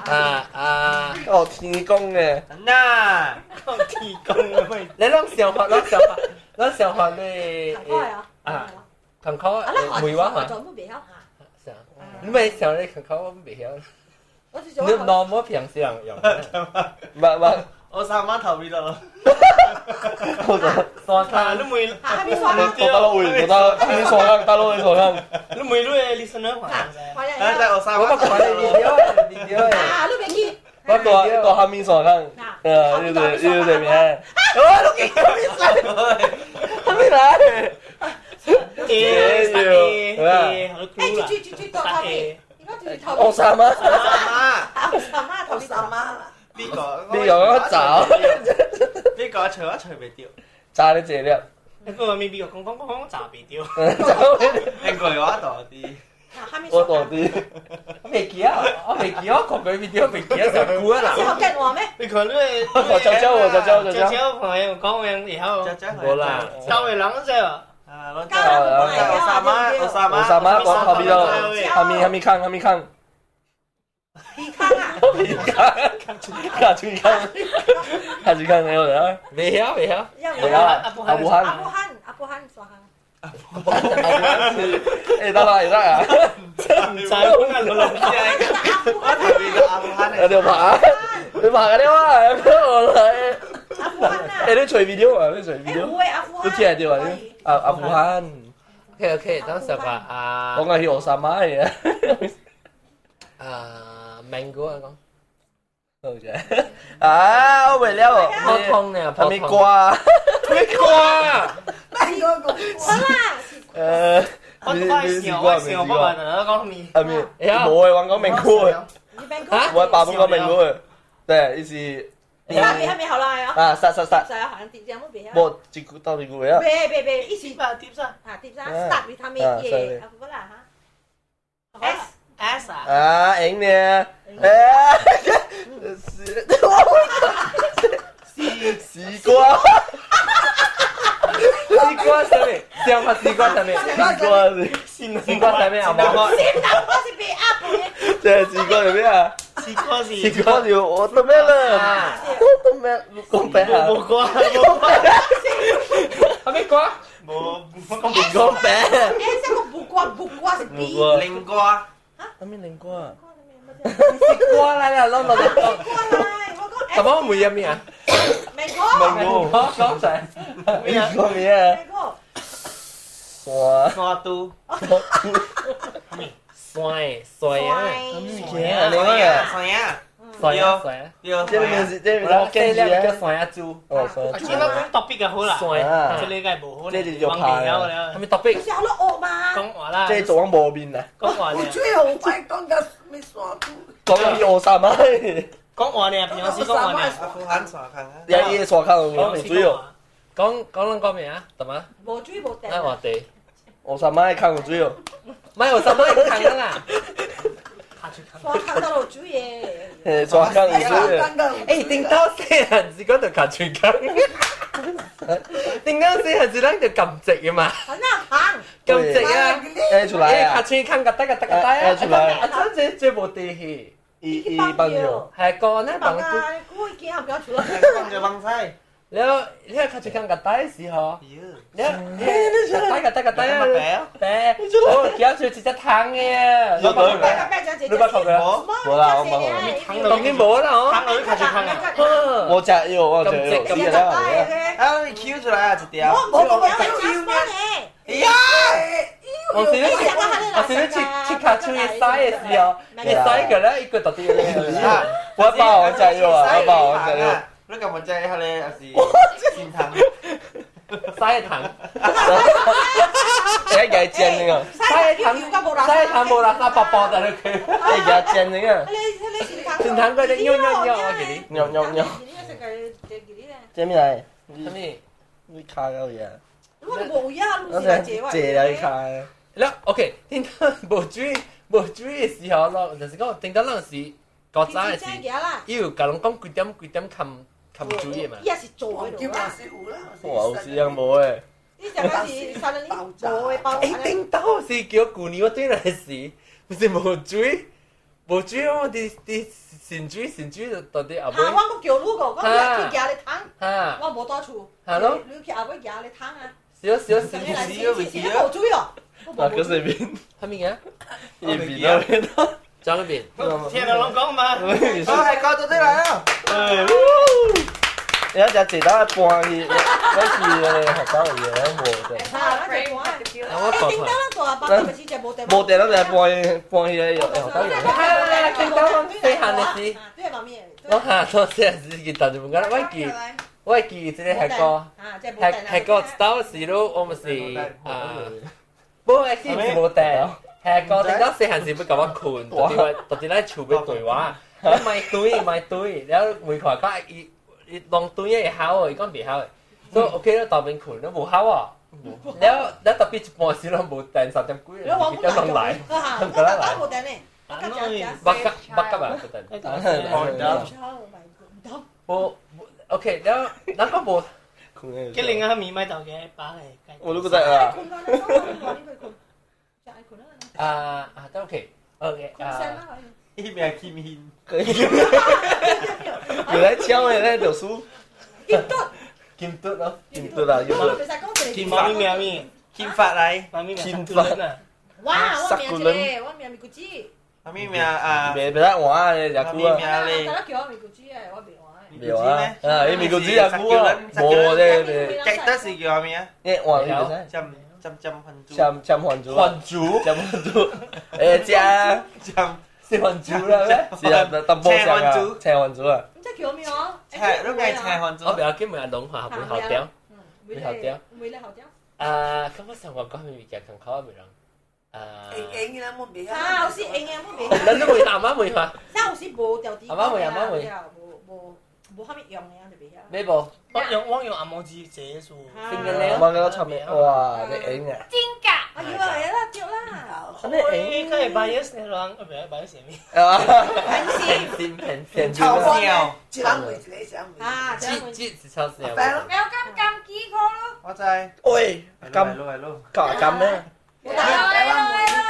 啊啊！哦，天公嘅。嗱，講天公啊咪。你攏想法，攏想法，攏想法你。啊，同考梅話嘛。你咪想你同考我袂曉。你normal 平時人用。唔唔，我三媽頭邊度。山卡，你每我大佬會，我大你傻坑，大佬你傻坑。你每你的 listener 看。我我看你 video video 啊，你袂記。我大大下面傻坑。呢度呢度對面。我都記得面來，下面來。 A A A，誒，最最最多頭面。我三媽。我三媽，頭三媽啦。邊個？邊個走？邊個除一除袂掉？炸你這粒。你個咪邊個講講講講炸袂掉？應該我大啲。我大啲。我未記啊，我未記，我看過 video 未記啊，上久啊啦。是福建話咩？你看你，我蕉蕉，我蕉蕉，蕉蕉朋友講樣以後，無啦，教會人啫。啊，我三媽，我三媽，我三媽，我後邊咯，後面後面看，後面看。皮康啊！皮康，卡住康，卡住康，你有啊？未曉，未曉，未曉。阿布汗，阿布汗，阿布汗，耍阿布汗，誒得啦，得啊！唔知我係老我頭邊阿布汗你拍，你拍緊啊！我來。阿富汗啊！誒，你隨 video 啊？你隨 video？你聽到啊？阿阿富汗。 OK OK，當時話啊，我係去奧沙馬嘅。啊，mango 啊講。啊，我袂了。普通呢，係咪瓜？咩瓜？咩瓜？誒，我笑，我笑，我話人講咩？係咪？冇嘅，我講名歌嘅。我爸本講名歌嘅，對，伊是。係咪後來啊？啊，殺殺殺！殺啊！行點樣冇別啊？冇，一句到一句啊。別別別，一起吧，點啥？啊，點啥？Start 維他命 A，啊，不啦嚇。 S S 啊！啊，贏呢？誒，西瓜，西瓜啥物？想法西瓜啥物？西瓜是西瓜啥物啊？冇。西瓜是別阿婆。這西瓜係咩啊？西瓜是西瓜是我都咩啦？我都咩？講白啊！無瓜，無瓜。係咩瓜？無講白。誒，這個無瓜，無瓜是比。靈瓜。嚇？咩靈瓜？西瓜來啦，攞攞攞。瓜來，我講。什麼梅啊咩啊？美國。美國。講出來。咩講咩啊？美國。山。山都。山山啊！山啊！山啊！山啊！山啊！對，這名字這名字這兩叫山啊豬。哦，山。啊，這個講特別嘅好啦，山，這個梗係無好，這是就怕啦。係咪特別？就是好多惡嘛。講話啦。這做往無面啦。講話呢。我最後擺講到咩山都。講伊烏三啊！講話呢，平時講話呢。阿富汗山坑啊。也伊山坑有無水哦。講講咱講咩啊？怎麼？無水無電。咱話題。烏三仔坑有水哦。唔係烏三仔坑啦。山坑都落水嘅。誒，山坑有水。誒，頂到細漢時講就卡喙坑。頂到細漢時咱就撳直嘅嘛。很難行。撳直啊！誒出來啊！卡喙坑個得個得個得啊！出來。啊，這這無地氣。伊伊幫着。係個呢幫。我驚唔敢出來。幫着幫菜。了，你看卡喙坑個大時候，了，大個大個大啊！白，我驚出一隻湯嘅。你你捌看過？無啦，我冇。當然無啦，哦。湯我卡喙坑啊！我食藥，我食藥。咁大啊，你 Q 出來啊，一條。我我我食哎呀！我是咧，我是咧切切卡喙嘅洗嘅時候，你洗個咧一個特啲啊！我包我食藥啊！我包我食藥。你敢問食迄個還是清湯？曬糖。你個煎那個。曬糖，曬糖無垃圾，薄薄在那去。你個煎那個。新糖嗰啲尿尿尿，我記你。尿尿尿。煎咩嚟？咩？你卡到嘢。我無呀，你是借我。借嚟卡。了 OK，頂到無水無水的時候咯，就是講頂到那時古早的時，伊有共人講幾點幾點冚冚水的嘛。伊也是做的啦。哇，有時樣無誒。你上個是三年無的包。欸，頂到是叫舊年我轉來時，不是無水，無水我佇佇新水新水就到底後尾。啊，我閣叫你個，我去行咧湯，我無蹛厝。嚇咯。你去後尾行咧湯啊。少少少少少，無水哦。啊，嗰水邊？係咪啊？一邊那邊。張嗰邊。聽到攏講嘛。我係高到啲嚟啊！你一隻坐到一半去，嗰次學校嘅嘢無電。啊，我講。頂到咱大班就是食無電。無電，咱就搬搬去學校嘢。頂到咱細漢的時。我下做細漢時，記得就唔敢，我記。我記這個係個，係個當時咯，我們是啊，無係是無電，係個頂到細漢時要共我睏，到底咱厝要對話，你買對買對，然後每看講伊伊弄對會好，伊講袂好，所以 OK 咯，當面睏都無好啊。了了特別一半時攏無電，3點幾，幾點攏來，攏過來。北角北角啊，無 OK，了咱講無。佢另外咪買到嘅把嚟。我都覺得啊。啊啊，都 OK OK 啊。一邊去面。有來搶的咧，就輸。金嘟。金嘟咯，金嘟啊，金嘟。金發咩咩？金發來。金發。哇！我名一個，我名咪古子。阿咪名啊？袂袂使換啊，食久啊。名咧。大家叫我咪古子的，我袂換。袂換啊！啊，伊咪古子食久啊，無咧袂。記得是叫咩啊？你換你袂使。針針針番珠。針針番珠。番珠。針番珠。欸，食。針。是番珠啦咩？是啊，淡薄像啊。青番珠啊。你這叫咩啊？青，你講青番珠。我不要緊，問阿龍話會好掉，會好掉。會咧好掉。啊，咁我上個講咩物件，更好未人？啊。會用的我袂曉。啊，有時用的我袂曉。咱都袂阿媽袂嘛？啥有時無掉啲。阿媽袂，阿媽袂。無無無啥物用的，就袂曉。咩無？我用按摩機這數。我個插咩？哇，你用啊！真假？哎呦，會啦，對啦。你應該係 bias 呢人，唔係 bias 咩？啊！偏偏偏超笑，一人為一個，一人為。啊，這是超笑。有咁金幾個咯？我知。喂，金，金金咩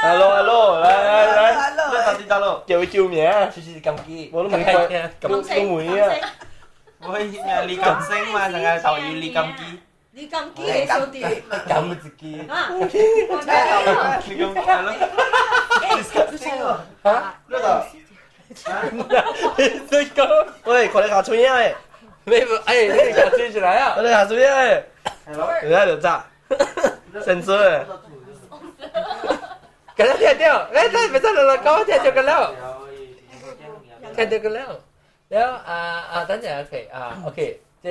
？Hello hello，來來來，你到底咯？叫佢叫名啊？就是金雞，我都未聽，都未啊。我名李金星嘛，成日頭語李金基。李金基的小弟。金一支。啊。李金係咯。嚇？呢度。你識講？喂，看你下嘴啊！你哎，你下嘴出來啊！你下嘴啊！你喺度炸，先生誒。咁樣聽到，你真係唔使落落講，聽到個了，聽到個了。แล้ว啊啊，等陣 OK 啊 OK，這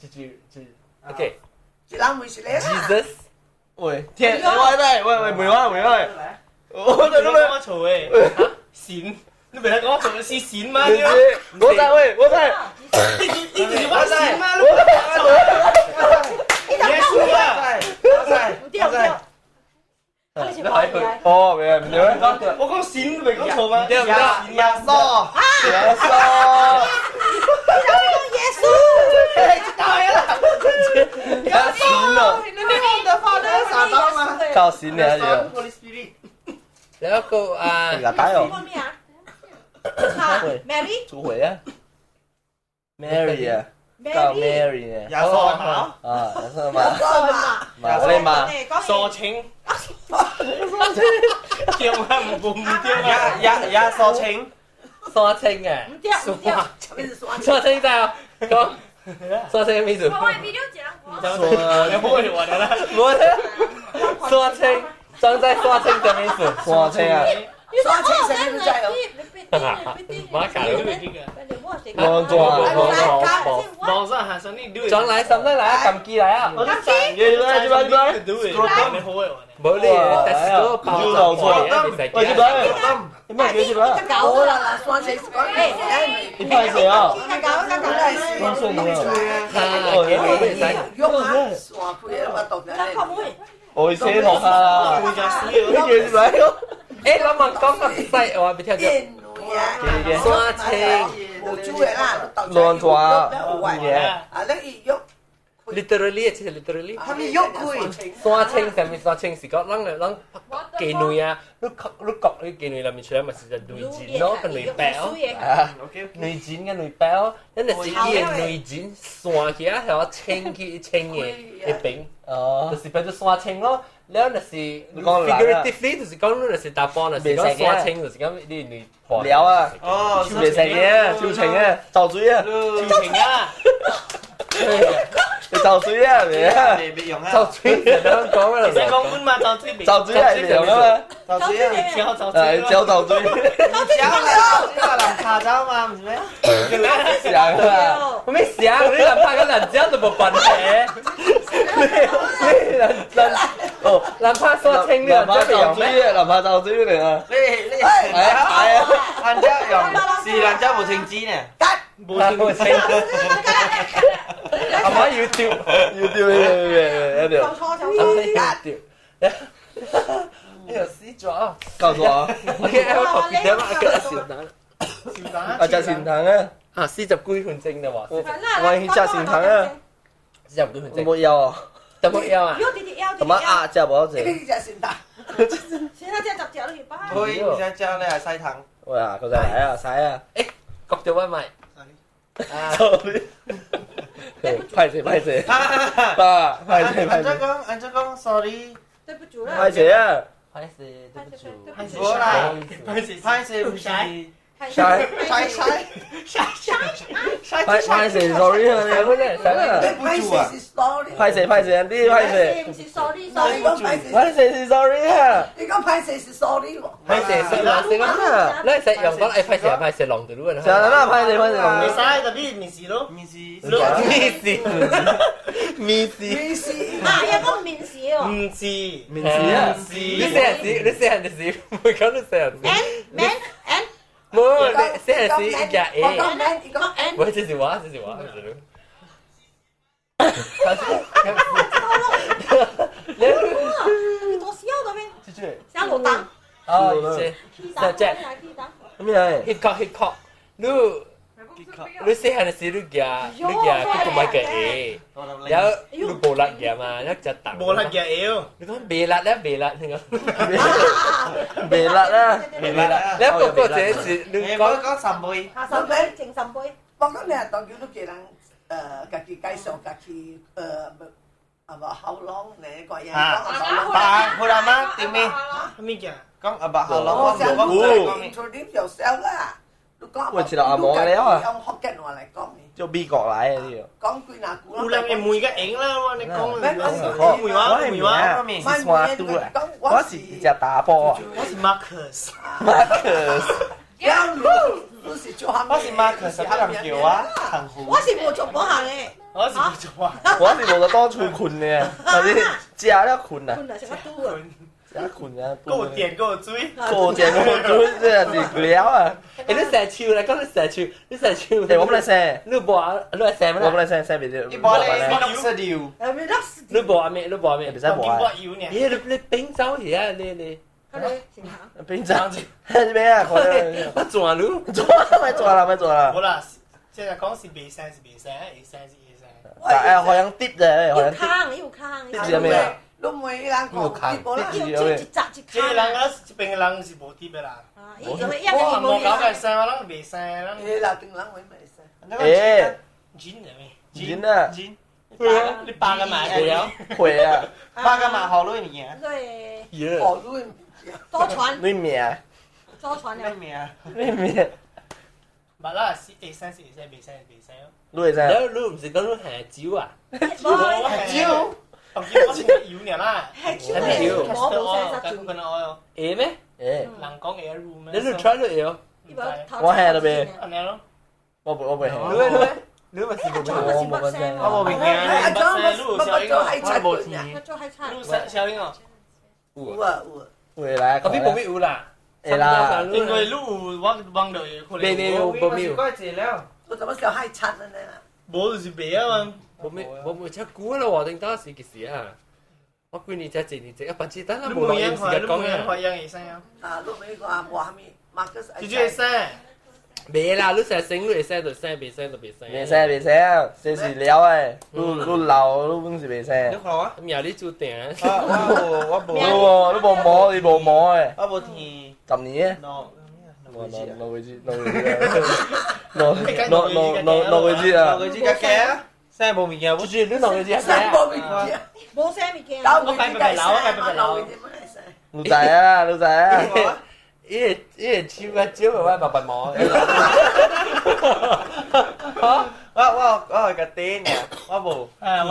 這句這 OK。一人為一個啦。 Jesus，喂，聽，喂喂喂，唔會唔會，我在嗰邊。我嘈誒，閃，你袂使講我嘈是閃嗎？我在喂，我在。你你你我閃嗎？你耶穌啊！我在，我在。哦，未啊，唔對咩？我講閃，未講錯嗎？對唔對？耶穌，耶穌，你講耶穌，知道啦，耶穌咯，靠閃你啊！然後個啊，廿打哦，Mary，做回啊，Mary 啊，教 Mary 啊，耶穌嘛，啊，耶穌嘛，嘛，嘛，我哋嘛，傻清。對啊，唔唔對啊！耶耶穌清，刷清嘅，唔對唔對，刷清就講刷清咩意思？我 video 講。刷，你唔好話啦，我咧刷清，裝在刷清什麼意思？刷清啊，山青啥物你知哦？馬卡冇做啊，冇冇冇啥，下你轉來，什麼來啊？撳機來啊！我來來來，你好嘅冇你，但是嗰個包裝喂，這邊，你咩叫這邊？冇啦啦，山青是講你拍誰啊？搞搞搞啊，用啊，山開啊，我讀緊。我寫落啊！你叫這邊？誒，我問講個細話俾聽咗。山青，冇煮嘅啦，亂抓，啊，你伊喐。 literally 其實 literally，係咪喐佢？山青上面山青是講咱來咱雞卵啊，你你國你雞卵內面出來咪是隻卵錢咯，個卵白哦，卵錢跟卵白哦，咱就是伊個卵錢散起來，係清去清嘅一邊，就是變做山青咯。了就是 figuratively 就是講你就是打波，就是講山青，就是講你卵破。了啊！哦，袂使嘅，超情啊，就水啊，超情啊！你就水啊，未啊？就水，人哋講啊，你講本嘛，就水，就水係用啊嘛，就水啊，椒就水，係椒就水，椒啊，南下走嘛，唔是咩？想啊，我咩想？你南下跟南椒都冇關係。你南南哦，南下說清，南下就水啊，南下就水嚟啊！你係啊係啊，蘭椒用是蘭椒無清汁呢？無清。阿媽要掉，要掉要要掉，錯錯要掉。哎呀，死咗！夠咗啊！OK，我特別點啊？今日善蛋，善蛋啊，食善蛋啊！啊，40幾分鐘啦喎！我去食善蛋啊！40幾分鐘。冇腰啊！有冇腰啊？同埋鴨食無好食。你食善蛋？善蛋食十隻都要擺。可以，而家食咧係西藤。哇！嗰陣嚟啊，使啊！誒，焗咗外賣。 sorry，歹勢歹勢，爸歹勢歹勢。按怎講？按怎講？sorry，對不住啦。歹勢啊！歹勢，對不住。無啦，歹勢歹勢唔是。晒晒晒晒晒歹歹勢 sorry 啊！使乜啫？使乜？對不住啊！歹勢歹勢，你歹勢。唔是 sorry sorry。歹勢是 sorry 啊！你講歹勢是 sorry 喎。歹勢識啦識啦，你係用講誒歹勢歹勢弄到你啊！是啊，那歹勢歹勢弄。唔使特別面試咯，面試面試面試面試啊！有講面試喎。唔是面試啊！你細陣時，你細陣時，唔會講你細陣時。 N man N。冇，你細陣時一日我講 man，你講 N。喂，這是我，這是我，這是你多笑到咩？小羅丹。哦，這這這咩嚟？hip hop hip hop，你你細漢時你夾你夾佢個買個嘢，然後你無力夾嘛，一隻蛋。無力夾嘢你講袂力咧，袂力，你講。袂力啦，袂力啦。你個個這是你講講三杯。三杯，整三杯。我講你係當叫你家人家己介紹家己啊無喉嚨呢個嘢。爸，佢阿媽點咩？咩嘅？講阿爸喉嚨，我講 introduce yourself 啦。我知道阿毛了啊！用福建話嚟講，就美國來的呢個。講幾若句有人會問個應啦，我你講。我問我問我，是山豬啊！我是一隻大波啊！我是 Marcus。 Marcus。我是做我是 Marcus，啥人叫我？我是無做無行的。我是無做啊！我是無得當厝困的，但是食了困啊。困啊，啥物拄啊？食困啊！夠電夠水，夠電夠水，這是了啊！欸，你生樹來講，你生樹，你生樹。欸，我們來生。你無啊？你來生咩？我們來生生袂著。你無咧？你食掉。你無啊咩？你無啊咩？袂使無啊。咦，你你冰走去啊？你你。冰走？係咩啊？我轉你，轉咪轉啦，咪轉啦。無啦，現在講是袂生是袂生，會生是會生。哎，好像滴啫，好像。有空有空。滴是咩啊？你問伊人講滴無啦？這個人啊，這邊的人是無滴的啦。我無搞個生，我人袂生，人。欸，老丁人會袂生。欸，真的咩？真啊！真。你八個嘛？會啊。會啊。八個嘛，好女物件。對。好女物件。多傳。女名。多傳女名。女名。無啦，是會生是會生，袂生是袂生。你會生？你你毋是講你係酒啊？酒。我是油爾啦，係油，我冇生可能愛哦。會咩？誒，人講會入咩？你都 try 咗會哦？我係啦咩？按呢咯。我袂你你咪是無我無問題。我無物件，阿張乜做海賊我無錢。做海賊。你小英哦？有啊有啊。會啦，嗰邊無咩有啦。會啦。因為你有我望到有可能。未未無咩有。怪濟了。我怎麼小海賊呢？無就是白啊嘛。無咩無無遮久啦，我頂當時其實啊，我幾年才一年一，啊，反正等下無錄音時間講啊。你冇會使啊？啊，你冇講無蝦米，馬克思。直接會使。袂啦，你成生你會使就使，袂使就袂使。袂使袂使，這是了的。你老你本是袂使。你看我。命你注定。我無。你無你無毛，你無毛的。我無天。 10年。喏。喏喏個字，喏個字，喏喏喏喏喏個字啊！喏個字較假啊！生無物件，就是你喏個字較假。生無物件，無生物件。我計白白老，我計白白老。你知啊，你知啊。伊個伊個手啊，少個我白白毛。我係個頂爾，我無。啊，我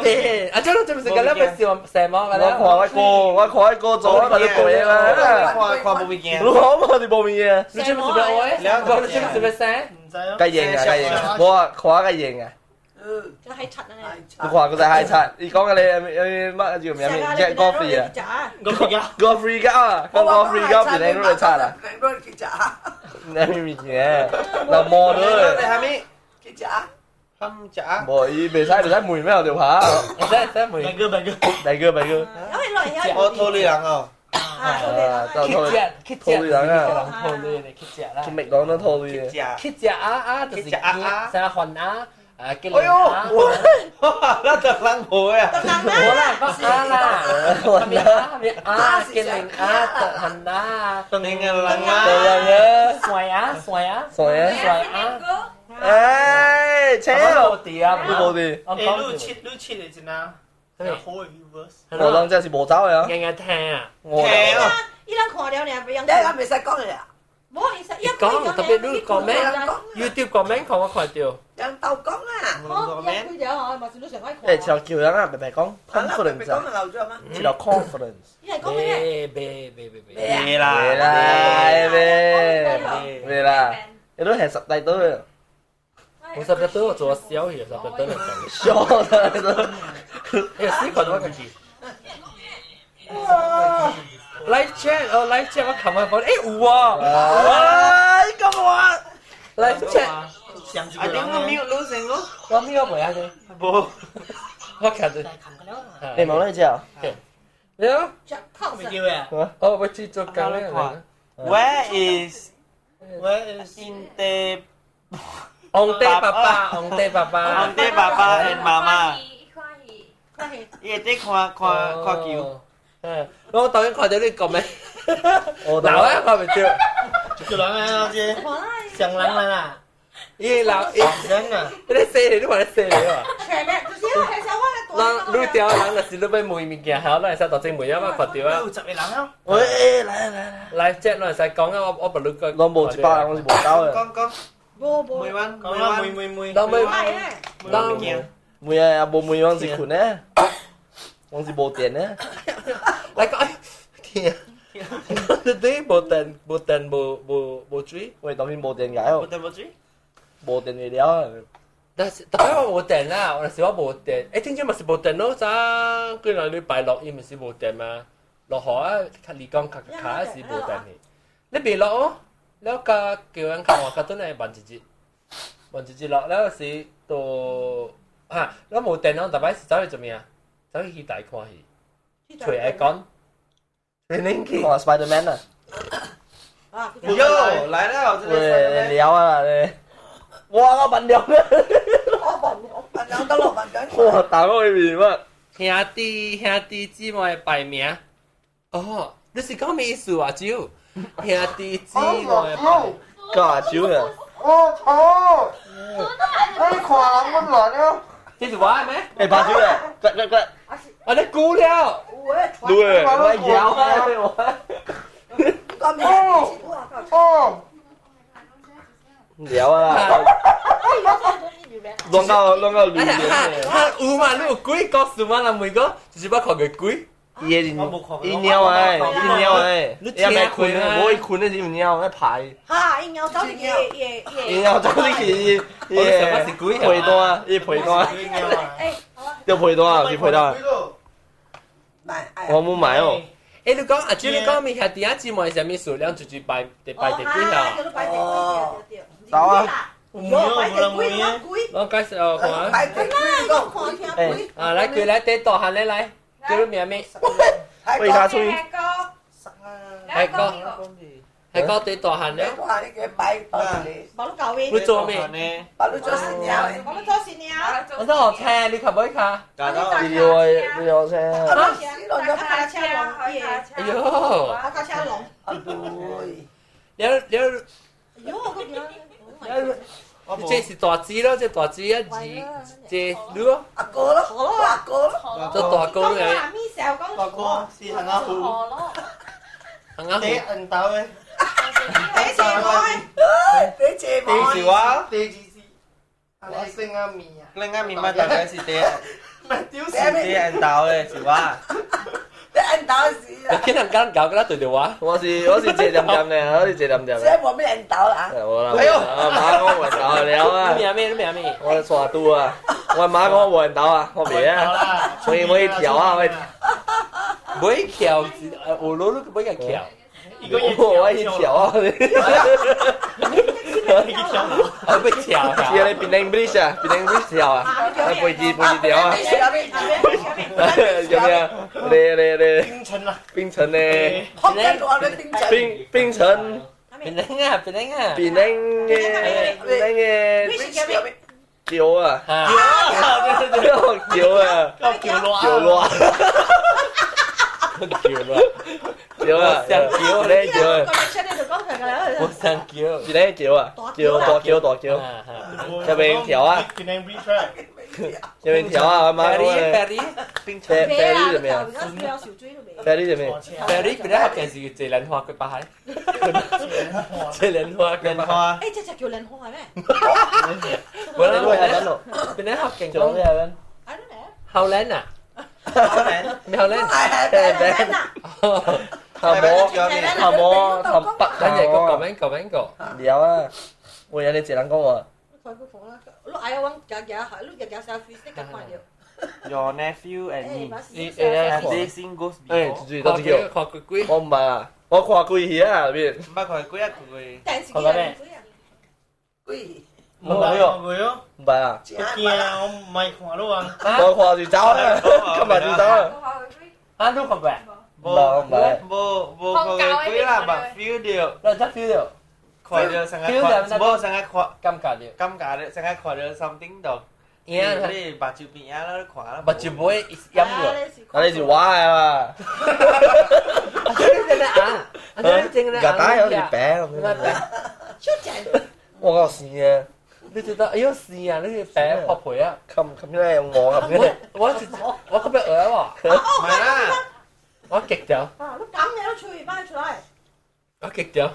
頂。啊，這這不是個兩個小細毛個我看我哥，我看我哥做，我嘛你過啦。看看無物件。你看我是無物件。你這不是要愛？我你這不是要生？唔知哦。該認啊，該認。我看該認啊。嗯。就海賊啊！你看佢就海賊，伊講嘅你乜叫咩名？Jack Godfrey 啊。Godfrey 噶啊，講 Godfrey 噶，變成你賊啦。咩物件？嗱摸到。你係咪？去食。冚食。無，伊袂使袂使問咩就怕。會使會使問。大哥大哥。大哥大哥。我拖你人哦。啊，去食去拖你人啊！拖你呢，去食啦。去麥當勞拖你。去食。去食啊啊，就是食啊啊，啥番啊。啊！哎呦，哇！那就人無啊！無啦，講啊啦，啊啊，結玲啊，特恨啊，你個人啊，人啊，帥啊，帥啊，帥啊，帥啊！哎，切！無地啊，無地。欸，你切你切的真啊，好的 viewers。我當這是無走的啊。硬硬聽啊！聽啊！伊人看了爾，袂用。你人袂使講的啊。無意思，伊講特別你講咩？YouTube 講咩？看我看到。人鬥講啊！哦，伊開條吼，嘛是你上愛看。欸，一條叫人啊，白白講 confidence 啊，一條 confidence。伊係講咩？別別別別別啦！別啦！別別啦！你都係十大堆啊！我十大堆我做小去，十大堆嚟講。小的都。欸，死看到我家己。哇！Live chat 哦，live chat 我琴日講，欸有啊！哇！你講我 live chat。啊，點我 mute 你先咯？我 mute 我袂啊你。無，我看住。你冇呢隻啊？你啊？未叫嘅。哦，我去做工咧。 Where is Where is in the 昂爹爸爸，昂爹爸爸，昂爹爸爸 and 媽媽。看戲。伊會伫看看看球。嗯，我當然看到你講咩？老啊，看袂到。一個人啊，這上人啦。伊老伊人啊，你洗你，你話你洗你啊？前面就是我係想我人你掉人，若是你要問物件，係，你會使當真問啊嘛，看到啊。有10個人啊。喂，來來來，來這你會使講啊，我我不你講。我無100人，我是無夠的。講講。無無。問問講啦，問問問。當問。當問。問啊，無問我是困呢，我是無電呢。來講，天，你對無電無電無無無水？喂，當然無電解哦。無電無水？無電就了。但是特別我無電啦，我是我無電。欸，聽講嘛是無電咯，早幾兩禮拜落伊毋是無電嘛？落雨啊，較離講較較是無電的。你袂落哦，了甲叫人看話，較陣來慢一日，慢一日落了是都哈，我無電咯，逐擺是走去做咩啊？走去戲台看戲，揣愛講，揣恁去看 Spiderman 啊！喲，來了，這個喂，聊啊你！哇，我笨了咩？我笨，我笨了，得落笨緊。哇，打我面乜？兄弟兄弟姊妹排名，哦，你是講咩意思啊？招兄弟姊妹排，教招啊！我操！你看人阮亂了。這是我的咩？欸，拍手咧！快快快！我你估了。對，我搖啊！我。哦哦。聊啊！亂到亂到亂嘅。有嘛？你有鬼故事嘛？人問講，就是捌看過鬼。伊伊尿哎，伊尿哎，伊咪困，無伊困的時有尿在排。哈，伊尿走入去，伊伊尿走入去，伊皮單，伊皮單，要皮單，是皮單。我冇買哦。欸，你講阿姐，你講咪兄弟仔姊妹啥物數量，就是排第排第幾啊？走啊！有排第幾啊？我介紹看。排第幾個？啊，來，佢來第大漢咧來，叫你名咩？喂，卡出。係個係個第大漢咧。大漢你嘅擺擺嚟。冇得教你做咩？把你做新娘。我們做新娘。我都學車，你可唔可以卡？你要你要車。卡車龍，哎呦！我卡車龍。你你。哎呦，我個這是大姊咯，這大姊啊，二這你咯。阿哥咯，阿哥咯。做大哥嘅。大哥是行阿虎。行阿虎。第五道嘅。第四個。第四第四我。第二是。我姓阿面啊。另阿面咪大概是第。第五道嘅是我。第五道是啦。你人間搞個啦對對話。我是坐點點嘅，我是坐點點。這冇咩人道啦。冇啦。哎呦，阿媽講無人道了啊。你名咩？你名咩？我傻嘟啊！我媽講無人道啊，我袂啊。所以我跳啊，我。買橋，我攞都買個橋。我去跳啊！我被跳。跳你檳城 bridge 啊，檳城 bridge 跳啊，飛機飛機跳啊。有咩啊？你你你。冰城啊！冰城咧。冰冰城。檳城啊，檳城啊。檳城嘅檳城嘅。橋啊！橋橋啊！橋落橋落。橋落。橋啊！上橋，你橋啊！我上橋，是咧橋啊！橋大橋大橋，入邊條啊！入邊條啊！阿媽 ferry 冰城 ferry 做咩啊？ferry 做咩？ferry 本來學嘅是坐蓮花過北海，坐蓮花過北海。誒，這隻叫蓮花係咩？本來本來學嘅講咩啊？後蘭啊！咩後蘭？蘭啊！頭毛，頭毛，頭北，等陣個講邊個邊個？了啊！我有你一人講話。 Your nephew and niece. Have they seen ghosts before? 誒，對對，看過鬼？我唔捌啊，我看鬼戲啊，邊？唔捌看鬼啊，看鬼。看過咩？鬼。唔捌喲，唔捌啊。驚啊！我唔係看到啊。我看就走啊，今日就走啊。啊，你看過？無無無看過鬼啦，捌 feel 到。你真 feel 到？看到成日看，無成日看，感覺到。感覺到，成日看到 something 就。你目睭邊仔啦，看啦。目睭尾淹咗。啊，你是我的嘛？啊，你真的啊？啊，你真的啊？個打有啲白咁樣。我夠生啊！你覺得哎呦生啊！你白破皮啊！冚冚起來用我冚起來。我我可別餓喎。唔係啦，我極掉。啊，你咁你都吹翻出來。我極掉。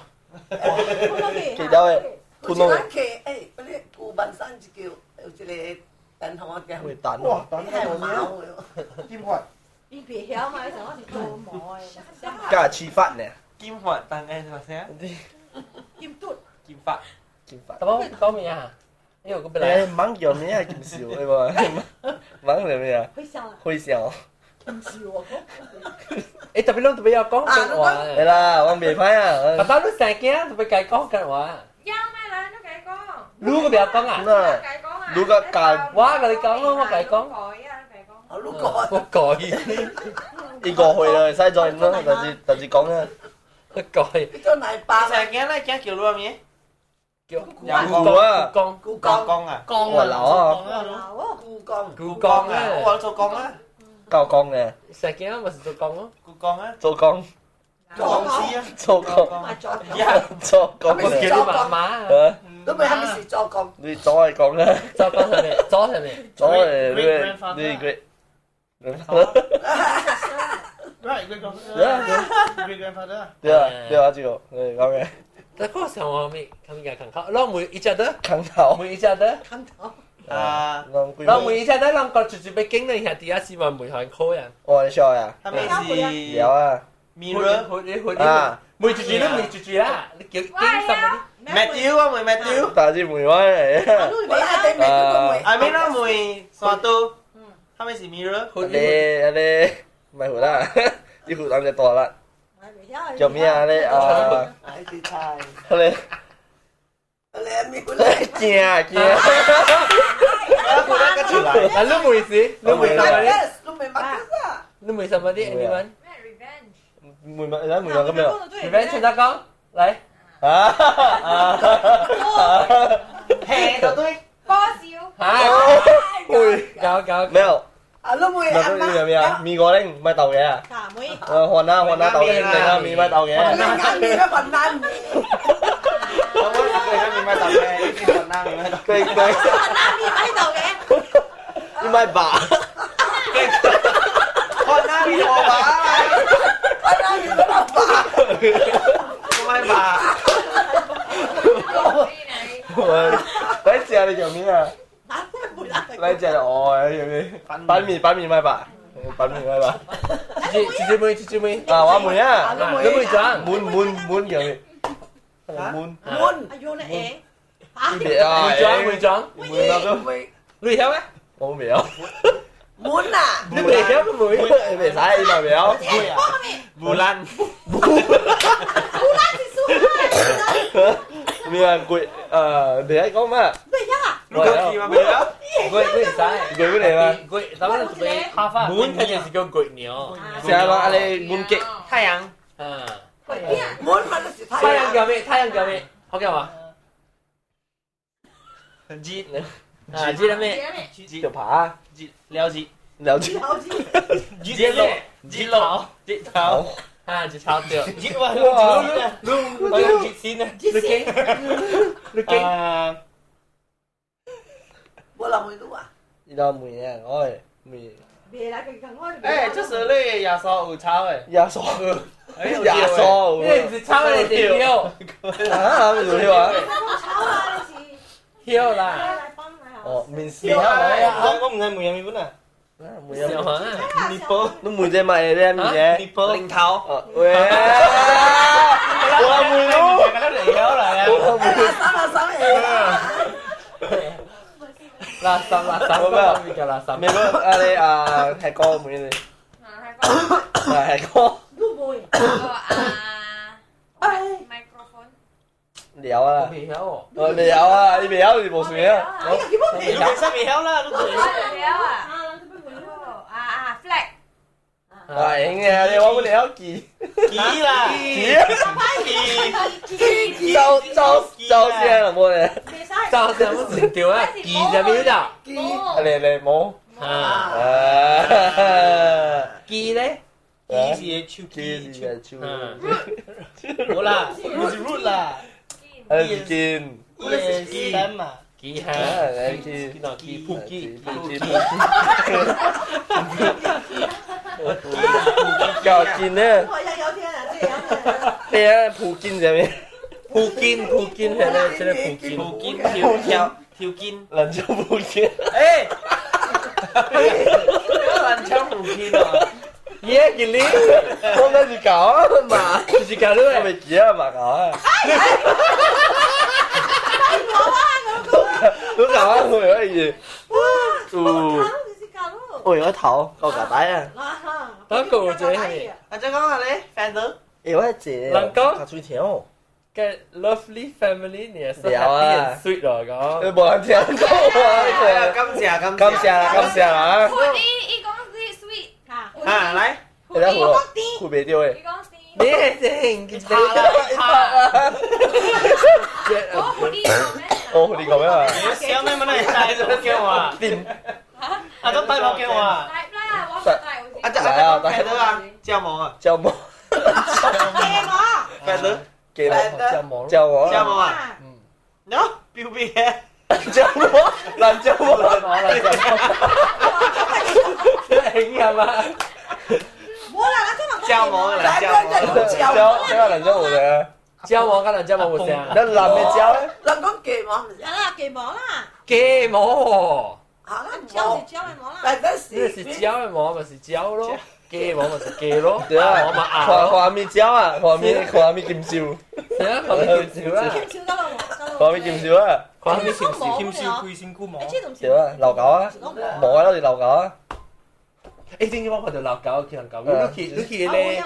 極掉嘅。有一人去，誒，嗰啲古板山就叫有一個。等我嘅，哇！等我金髮，伊袂曉嘛？伊想我是做毛的。加吃飯呢？金髮等下什麼聲？金嘟，金髮，金髮。怎麼講咩啊？因為我本來忙叫咩啊？金笑，對無？忙叫咩啊？會笑啊！會笑。金笑我講。欸，特別攏特別要講緊話。係啦，我袂歹啊。爸爸你生囝特別該講緊話。有咩啦？你該講。你個不要講啊！你個教，我跟你講咯，我跟你講。我你改，我改。伊過去啦，會使再咯，就是講啊。我改。你做奶爸。生囝咧，囝叫你咩？叫古啊，公古公啊，我老啊。故宮。故宮啊，我做工啊。教工嘅。生囝咪是做工咯。故宮啊。做工。講師啊。做工。做工。叫你媽媽。都未係咪是做工？你左係講啊。做工係咩？左係咩？左係你你 great。 Right, great grandfather. Great grandfather. 對啊，對啊，這個，對，講嘅。但嗰時候我咪，佢咪講扛頭，攞每一隻的，扛頭，每一隻的，扛頭。啊，人問一下，咱人講直接要經你兄弟啊，是嘛梅韓科呀？哦，你笑呀？他們是聊啊，mirror，啊，梅住住你梅住住啦，你叫經什麼？Matthew 啊，梅 Matthew，但是梅我嚟。我係對 Matthew 個梅。阿咪啦梅山都，他們是 mirror。你你唔係胡啦，啲胡膽就大啦。叫咩啊？你啊？你。你驚驚。啊，你梅是？你梅什麼啲？你梅乜啊？你梅什麼啲？Anyone？梅乜？你梅咁樣？Revenge 陳德剛，嚟。啊啊！平就對。波少。嚇！會。搞搞。沒有。啊，你梅阿媽。咩啊？米果咧唔係豆嘅啊。梅。雲南雲南豆嘅，定啊米咪豆嘅。雲南米咩雲南米？我我你咪豆嘅，雲南米咪豆。對對。雲南米咪豆嘅。你咪爸。雲南米我爸。雲南米我老爸。我咪爸。來食你叫咩啊？來食哦，叫咩？板麵板麵咪爸，板麵咪爸。姐姐妹姐姐妹啊，我妹啊，你妹長？滿滿滿叫咩？滿滿。哎呦，你誒？啊，妹長妹長，妹啦都。你曉咩？我未曉。滿啊！你未曉個妹？未使，你咪未曉。木蘭。木蘭是蘇漢。咩啊？鬼誒，你喺講咩？未曉啊？你講記嗎？未曉。鬼鬼使，鬼鬼嚟嘛？鬼，咱們準備下飯。滿佢就是叫鬼鳥。成日講阿你滿極太陽。嗯。滿乜都是太陽叫咩？太陽叫咩？好叫嘛？熱。啊，熱咩？就爬。熱了熱。了熱。熱落熱落熱頭。啊，熱頭對。熱哇！你我用熱線啊！你驚？你驚？我老妹都啊。伊老妹啊，我妹。別來佢講我。誒，這時你耶穌有抄誒？耶穌。耶穌。你唔是抄你是跳。啊，唔是跳啊？抄啊，你是。跳啦。哦，面試啊！我唔係梅人面本啊。梅人啊！你波，你梅姐咪咧，梅姐。你波。零頭。喂！我梅咯。我梅。垃圾垃圾垃圾垃圾，咩叫垃圾？咩個啊你啊係哥妹你？係係哥。你妹。啊，microphone。聊啊！未曉我未曉啊！你未曉你冇算啊！你真未曉啦，都未曉啊！啊啊 flag。啊，應嘅，你我冇你曉記。記啦，記。記。周周周先啦，冇咧。周先冇唔對啊，記就咩啦？記。嚟嚟冇。啊。記咧？記是手記是手。冇啦，唔是 root 啦。係見。是見嘛。記下，記記記記記。搞見呢？我有聽啊，這有。對啊，普京這邊。普京普京係咧，這個普京。普京跳跳跳肩，蘭州普京。誒，蘭州普京啊！耶，吉利，我那是搞啊嘛，就是搞你，我未記啊嘛搞啊。都搞啊，我有嘢。哇！我有頭，個夾帶啊。得個啫係。阿張講下你，friend 誒，我係借。人講。最甜哦。嘅 lovely family 你係 happy and sweet 咯講。你冇人聽過啊？感謝感感謝啦，感謝啦。伊伊講是 sweet。啊，來。你睇胡胡袂對誒。你係正，拍啦！我胡你講咩？我胡你講咩啊？小妹們嚟帶咗叫我。點？阿都帶我叫我。帶啦，我唔帶。阿只阿只帶啊，膠膜啊。膠膜。膠膜。帶咗。記得膠膜。膠膜。膠膜啊。嗯。喏，表皮嘅。膠膜，爛膠膜，爛膠膜。興係嘛？冇啦，膠膜啦，膠膜，膠，膠爛膠膜嘅。膠膜跟爛膠膜冇聲。那男嘅膠咧？人講記膜唔是？啊，記膜啦。雞毛。啊，膠是膠的毛啦。但是是膠的毛，咪是膠咯。雞毛咪是雞咯。對啊，毛咪鴨。看看咪膠啊，看咪看咪金燒。係啊，看咪金燒啊。金燒得咯，看咪金燒啊。看咪金燒，金燒規身軀毛。對啊，老狗啊，毛啊，都是老狗啊。誒，點解我看到老狗，去人狗？你去你去咧。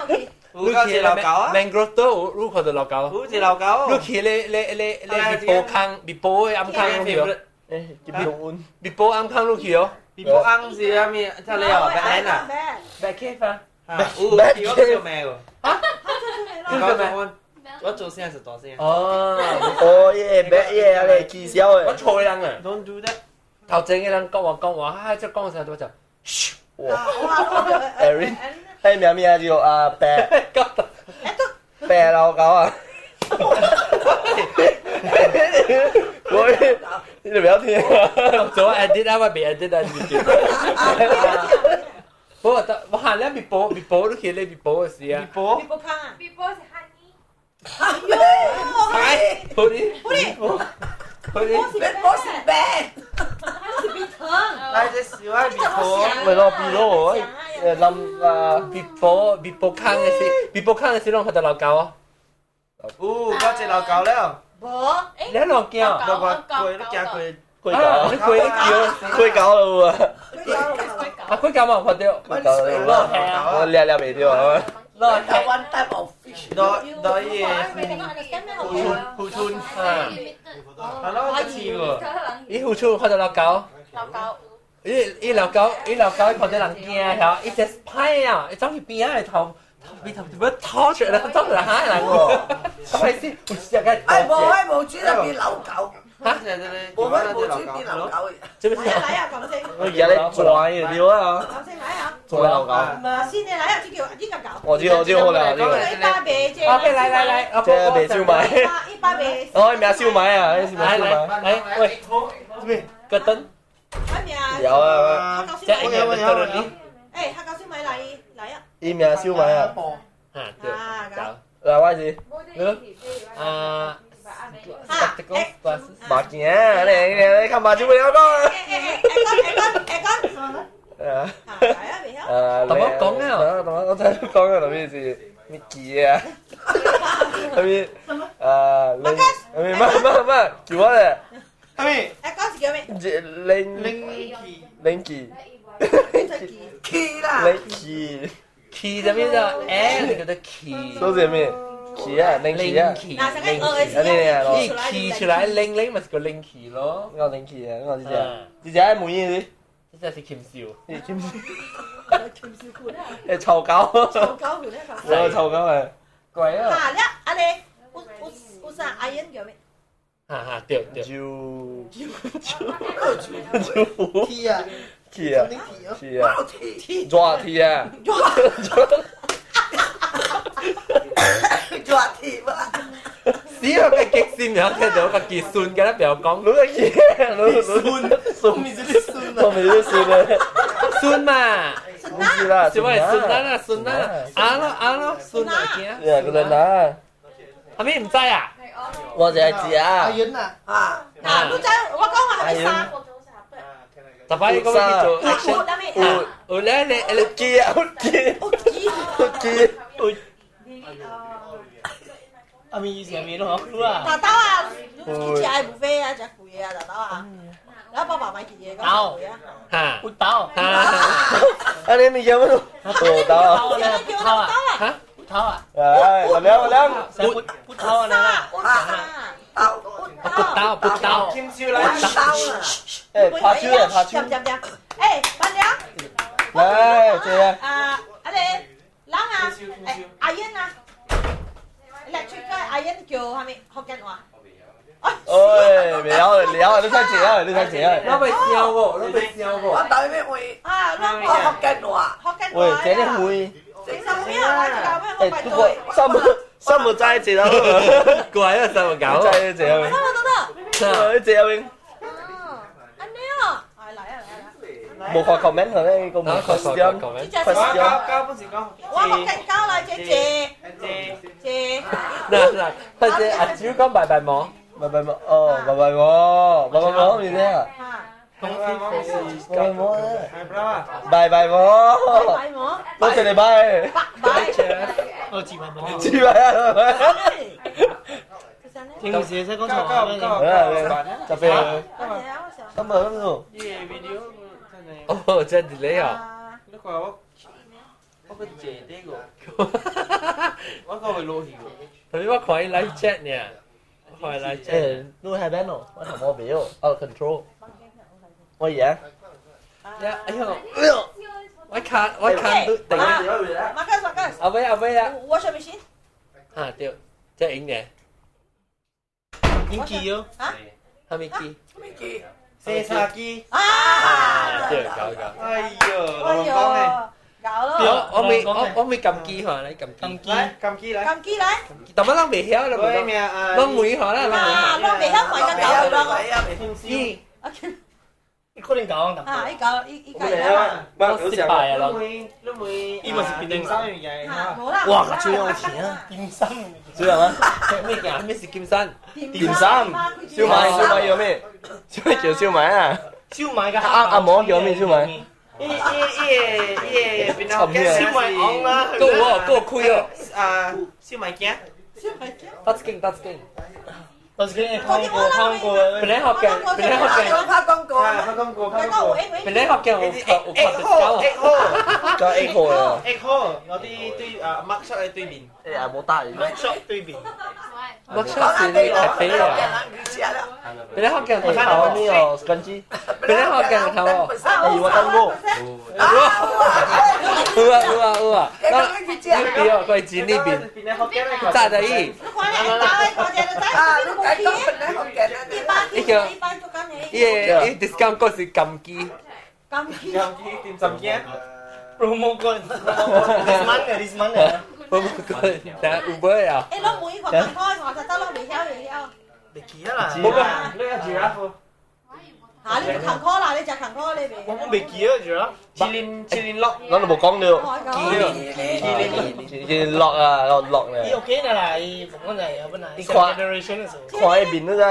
有去老狗啊？Mangrove 都有，你看到老狗？有一老狗。你去咧咧咧咧，蜜波坑，蜜波的暗坑去哦。誒，金龍蜜波暗坑你去哦。蜜波暗是啥物？這裡哦，白蘭啊。白 cave 啊。有去我叫咩個？啊？叫咩？我做聲是大聲。哦。哦耶，白耶，啊你起笑的。我錯的人啊。 Don't do that。頭前的人講話講話，啊，這講啥都就。哇。Erin。迄名名叫啊白白老狗啊！我你哋不要聽啊！做 edit 啊，我未 edit 啊，不過我行咧微波微波都去咧微波嘅事啊。微波微波坑啊！微波是漢尼。哎呦！係，好啲，好啲，好啲。微波是白，是鼻疼。來這小愛微波，咪攞鼻咯，誒冧啊！微波微波坑嘅事，微波坑嘅事攏看到老狗哦。有，我一老狗了。無，你老驚？我過，你行過。過狗，你過叫過狗了啊！啊，過狗嘛，看到。過狗了，我掠掠袂到啊！攞 one type of fish。攞攞伊個湖村，啊，係咯，一次喎。伊湖村看到老狗。老狗。伊伊老狗，伊老狗看到人驚，嚇，伊隻歹啊，伊走去邊仔頭。頭頭點樣拖出嚟，走出嚟嚇人喎！咁係先，有隻個。哎，無哎無主那邊老狗。嚇！無哎無主邊老狗。這邊來啊來啊，講聲。我而家咧轉嘅對啊。講聲來啊。轉老狗。新年來啊，這叫呢個狗。我知我知好啦，呢個。一百八這。 OK，來來來，這賣燒賣。一百八。哦，名燒賣啊，呢是名燒賣。來，喂，這邊個燈。有啊。這一個個燈。哎，他高燒賣來來啊。伊名燒賣啊。啊，對。來，我是。啊。啊！目鏡，你你你看目睭袂曉講。會講會講。啊。啊，同我講啊，同我我聽你講啊，特別是咪記啊，特別啊，你咩咩咩叫我咧？咩？誒，講是叫咩？拎拎記。記啦。拎記。記啥物就 L 叫做記。數字咩？記啊，拎記啊。嗱，上個學你記出來拎拎咪是個拎記咯。我拎記啊，我這隻，這隻係乜嘢？這隻是金燒。是金燒。金燒褲。係臭狗。臭狗褲咧，我臭狗係。貴啊！嚇！了，阿你，有有有啥阿英叫咩？哈哈，對對。就就就就。踢啊！踢啊！踢啊！抓踢啊！抓踢嘛！死啦！個激心又聽到個結算嘅啦，不要講。攞個結，攞算，算咪就係算啦，咪就算啦，算嘛。唔是啦，是咪算啦？算啦，啊咯啊咯，算啊驚。呀，個人啊，阿咪唔知啊？我就係知啊。阿英啊，啊，嗱，你知我講話係咪啥？特別嗰個叫做 action，有咧咧咧記啊，記，記，記。阿咪以前咪都好苦啊。大刀啊，你去食的buffet啊，食貴的啊，大刀啊。然後爸爸買一個，講貴啊。嚇，有刀。嚇，啊你咪叫乜？有刀啊。有刀啊。嚇，有刀啊。哎，我兩我兩。有刀啊啦。有刀。不刀不刀。金燒來。刀啊。誒，拍手啊，拍手。對對對。誒，班長。來，這樣。啊，阿你，人啊，誒，阿英啊。electrical 阿英叫啥物福建話？哎，袂曉，袂曉，你睇字啊，你睇字啊。我未笑喎，我未笑喎。我大咩會？啊，我福建話。福建話。喂，這個會。這個咩啊？這個咩？誒，不過三個三個仔一個，怪啊，三個搞。仔一個。三個都得。一個。哦，安尼哦，來來啊來啊。無看 comment 咧，個無 question。我交交不是講。我福建交來這這這。嗱嗱，或者阿蕉講拜拜冇？拜拜摸，哦，拜拜摸，拜拜摸咩啊？嚇，拜拜摸，拜拜摸，拜摸，多謝你拜，拜拜。我自問問。知拜啊，拜。聽故事識講錯啊，就俾佢。今日咁做。哦，真係你啊！你看我，我個借呢個，我個會落去個。頭先我看伊 live chat 呢，我看伊 live chat。誒，你喺邊哦？我頭冇表，out of control。我贏。呀，哎呦，我看我看都等。馬克馬克。阿威阿威啊！我上面先。啊對，這贏嘅。英機哦。啊？係咪機？咩機？洗衫機。啊！對，搞搞。哎呦，老講咧。搞咯。我未我我未撳機嚇，你撳撳機。來，撳機來。撳機來。但乜人未曉啦，攏每學啦，啊，攏未曉，快緊搞佢咯。咦？可能搞啊！伊搞伊伊搞啊！我失敗啊咯。你妹，伊嘛是變定衫嘅冇啦。哇！最有錢啊！點心。最有咩？咩叫咩是金山？點心，燒賣燒賣叫咩？燒賣叫燒賣啊！燒賣嘅阿阿毛叫咩燒賣？伊伊伊伊個燒賣昂啦，夠哦，夠開哦。啊，燒賣鏡。燒賣鏡。得勁得勁。我是看過看過，本來學嘅，本來學嘅，拍廣告，拍廣告，拍廣告。本來學嘅，我我一號一號，叫一號啊！一號，我啲對啊麥出喺對面，哎呀，冇打魚。麥出對面。麥出是你咖啡啊？本來學嘅，我睇咩哦？跟機。本來學嘅，睇我。哎，我等過。有啊有啊有啊！那邊哦，佢剪呢邊，炸得伊。伊叫伊個伊 discount 嗰是撳機。撳機。撳機點心機？promo code，this month 嘅 this month 嘅。 promo code，等 Uber 啊。誒，攞每個開，我就得攞未曉未曉。未記啊啦。冇啊，你個 giraffe。嚇！你就勤科啦，你就勤科你未？我未記啊，住啦。麒麟麒麟落，我都冇講了。麒麟麒麟落啊，落落咧。伊 OK 啦，伊講就係有本來。你看 generation 嘅時候。看一邊都真。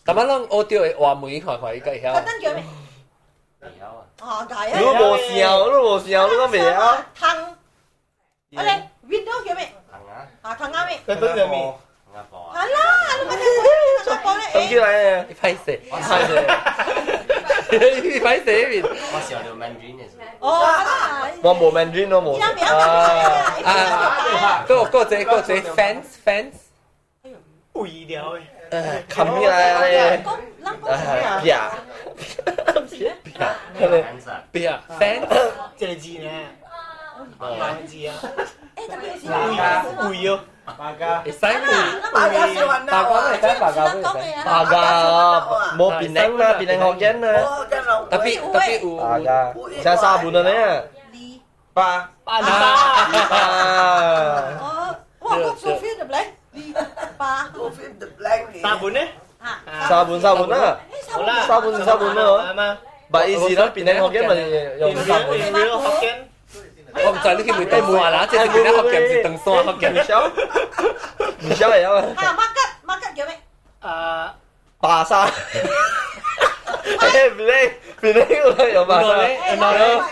但係攏學到話梅看看伊個會曉。特登叫咩？哦，係啊。你無笑，你無笑，你講未曉？藤，我哋 window 叫咩？啊，藤啱咩？佢等叫咩？係啦，你咪聽我講咧。等起來，你歹勢，歹勢，你歹勢面。我笑到 Mandarin 嘅。哦，我無 Mandarin 我無。啊，個個這個這 fans fans。有意料的。冚起來咧。啊，別啊，fans。這個字呢？哪個字啊？誒，特別是會哦。八家，會使會。八家小雲八家會使，八家會使。八家冇變靚啦，變靚學緊啦。特別特別有。八家，而沙盤啊你。八八八。哦，哇，個 Sophia 就嚟，八。 Sophia the blank。沙盤呢？沙盤沙盤啦。好啦，沙盤沙盤啦，係嘛？唔係意思啦，變靚學緊咪用沙盤。學緊。我唔知你去問登山啦，這是變靚學緊是登山學緊。唔曉，唔曉嚟啊嘛。啊，馬吉馬吉叫咩？啊，巴沙。誒，變靚變靚有巴沙。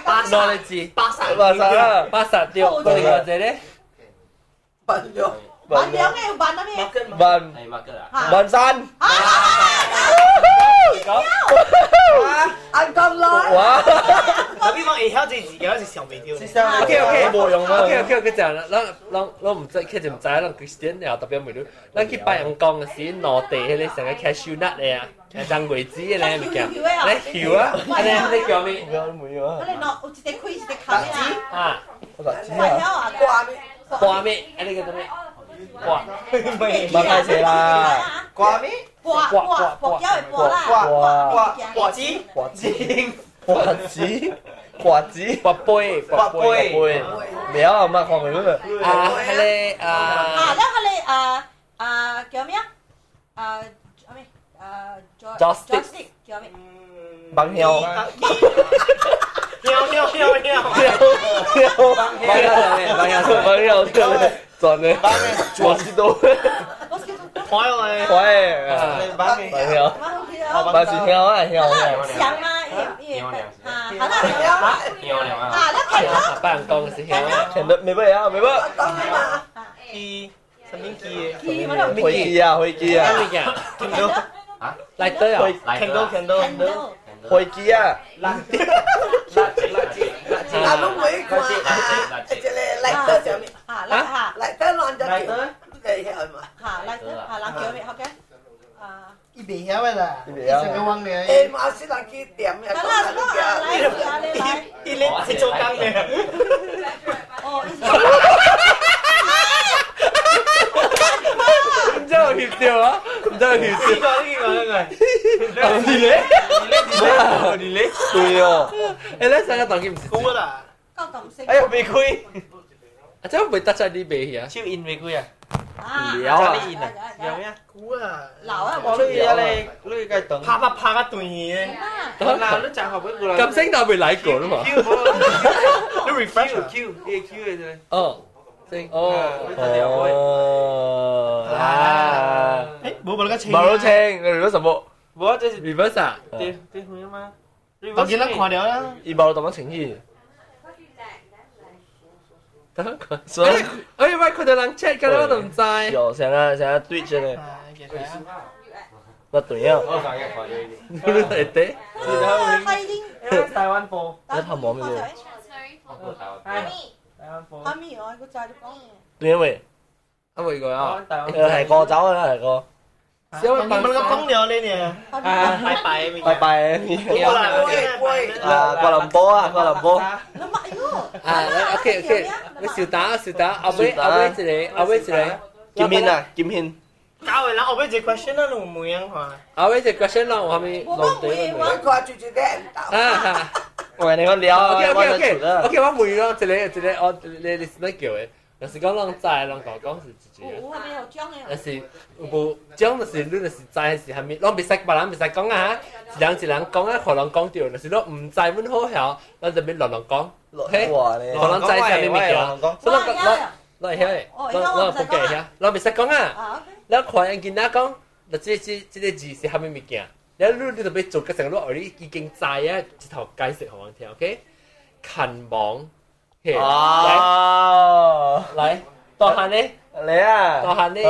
巴沙，哪裡字？巴沙，巴沙啦，巴沙對。另外一個咧？笨咗。扮兩咩？扮乜咩？扮係馬吉啊？扮山。啊！按咁耐。哇！我邊講會曉這字嘅，我是想袂到。 OK OK，冇用啊。 OK OK，佢就咱咱咱唔知，佢就唔知咱 Christian 了，特別問你，咱去白洋江嘅時，落地迄個成個 cashew nut 嘅啊，張果子嘅咧物件，咧香啊，安尼你叫咩？我哋落有一個開一個口嘅啊。啊，我就知啊。掛咩？掛咩？啊，你叫做咩？掛，唔係死啦！掛咩？掛掛掛膠的掛啦！掛掛子掛子掛子掛子掛杯掛杯杯，未啊？乜看佢嗰個？啊，迄個啊啊，了彼個啊啊叫咩啊？啊咩？啊 Joystick 叫咩？網曉。喵喵喵喵！喵喵！網曉網曉轉的，我知道。我叫做看咧。喂，你白晓，白是晓啊，晓啊。想啊，伊伊啊，好啦，啊，你看到？别人講是曉。聽得未不啊？未不。機，神經機。飛機啊，飛機啊。咩嘢？聽到。啊？來對啊！聽到聽到聽到。飛機啊！垃圾垃圾垃圾。啊，攏袂看啊，一個來得上面，啊，來哈，來得亂就叫，你曉嘛？哈，來得哈，人叫咩？好嘅，啊，伊袂曉的啦，伊成個忘了。欸，嘛是人去點呀，講啦，來來來，伊咧是做工的。哦，唔知有協調啊？唔知有協調。呢個呢個呢個。你咧？你咧？對哦。欸，你上個當機唔是？講啦。夠咁識。哎呀，未開。啊，這未得在你未去啊？超印未開啊？了啊！印啊？有咩？久啊！老啊！我你啊你，你該等。拍拍拍個斷去。嗱，你站後邊過來。咁聲都未來過啦嘛？你 refresh Q Q Q 嘅啫。哦。哦。哦。啊！欸，無無個清。無清，你 reverse 什麼？無，這是 reverse 啊？對對，會嗎？我見咱看到啦。伊無怎麼清去？等看。所以，哎，我看到人 check 嘅，我都唔知。有，成個成個對住咧。我對啊。我上日看到你係對？台灣波。你頭毛咩？台灣波。阿咪，我個仔就講。對未？啊未過啊？係過走啦，係過。小你們個講了呢呢？啊，拜拜。拜拜。啊，哥倫坡啊，哥倫坡。啊，OK OK，你小打小打，後尾後尾一個，後尾一個。金軒啊，金軒。搞的啦，後尾一個 question 咱有問樣看。後尾一個 question 咱有啥物？我問我看就一個唔到。啊！我跟你講了。 OK OK OK OK，我問咯，一個一個，我你你是咩叫的？若是講人知，人講講是一個。有有獎的。若是無獎，就是你若是知是啥物，攏袂使別人袂使講啊！一人一人講啊，予人講著。若是你毋知，阮好曉，咱就免亂亂講。嘿，予人知啥物物件。所以咱咱會曉的，咱不記曉，咱袂使講啊。咱看因囡仔講，那這這這個字是啥物物件？了你你就欲做個成，你予你已經知啊，一頭解釋予阮聽，OK？勤忙。哦，來，大漢呢？嚟啊！大漢呢？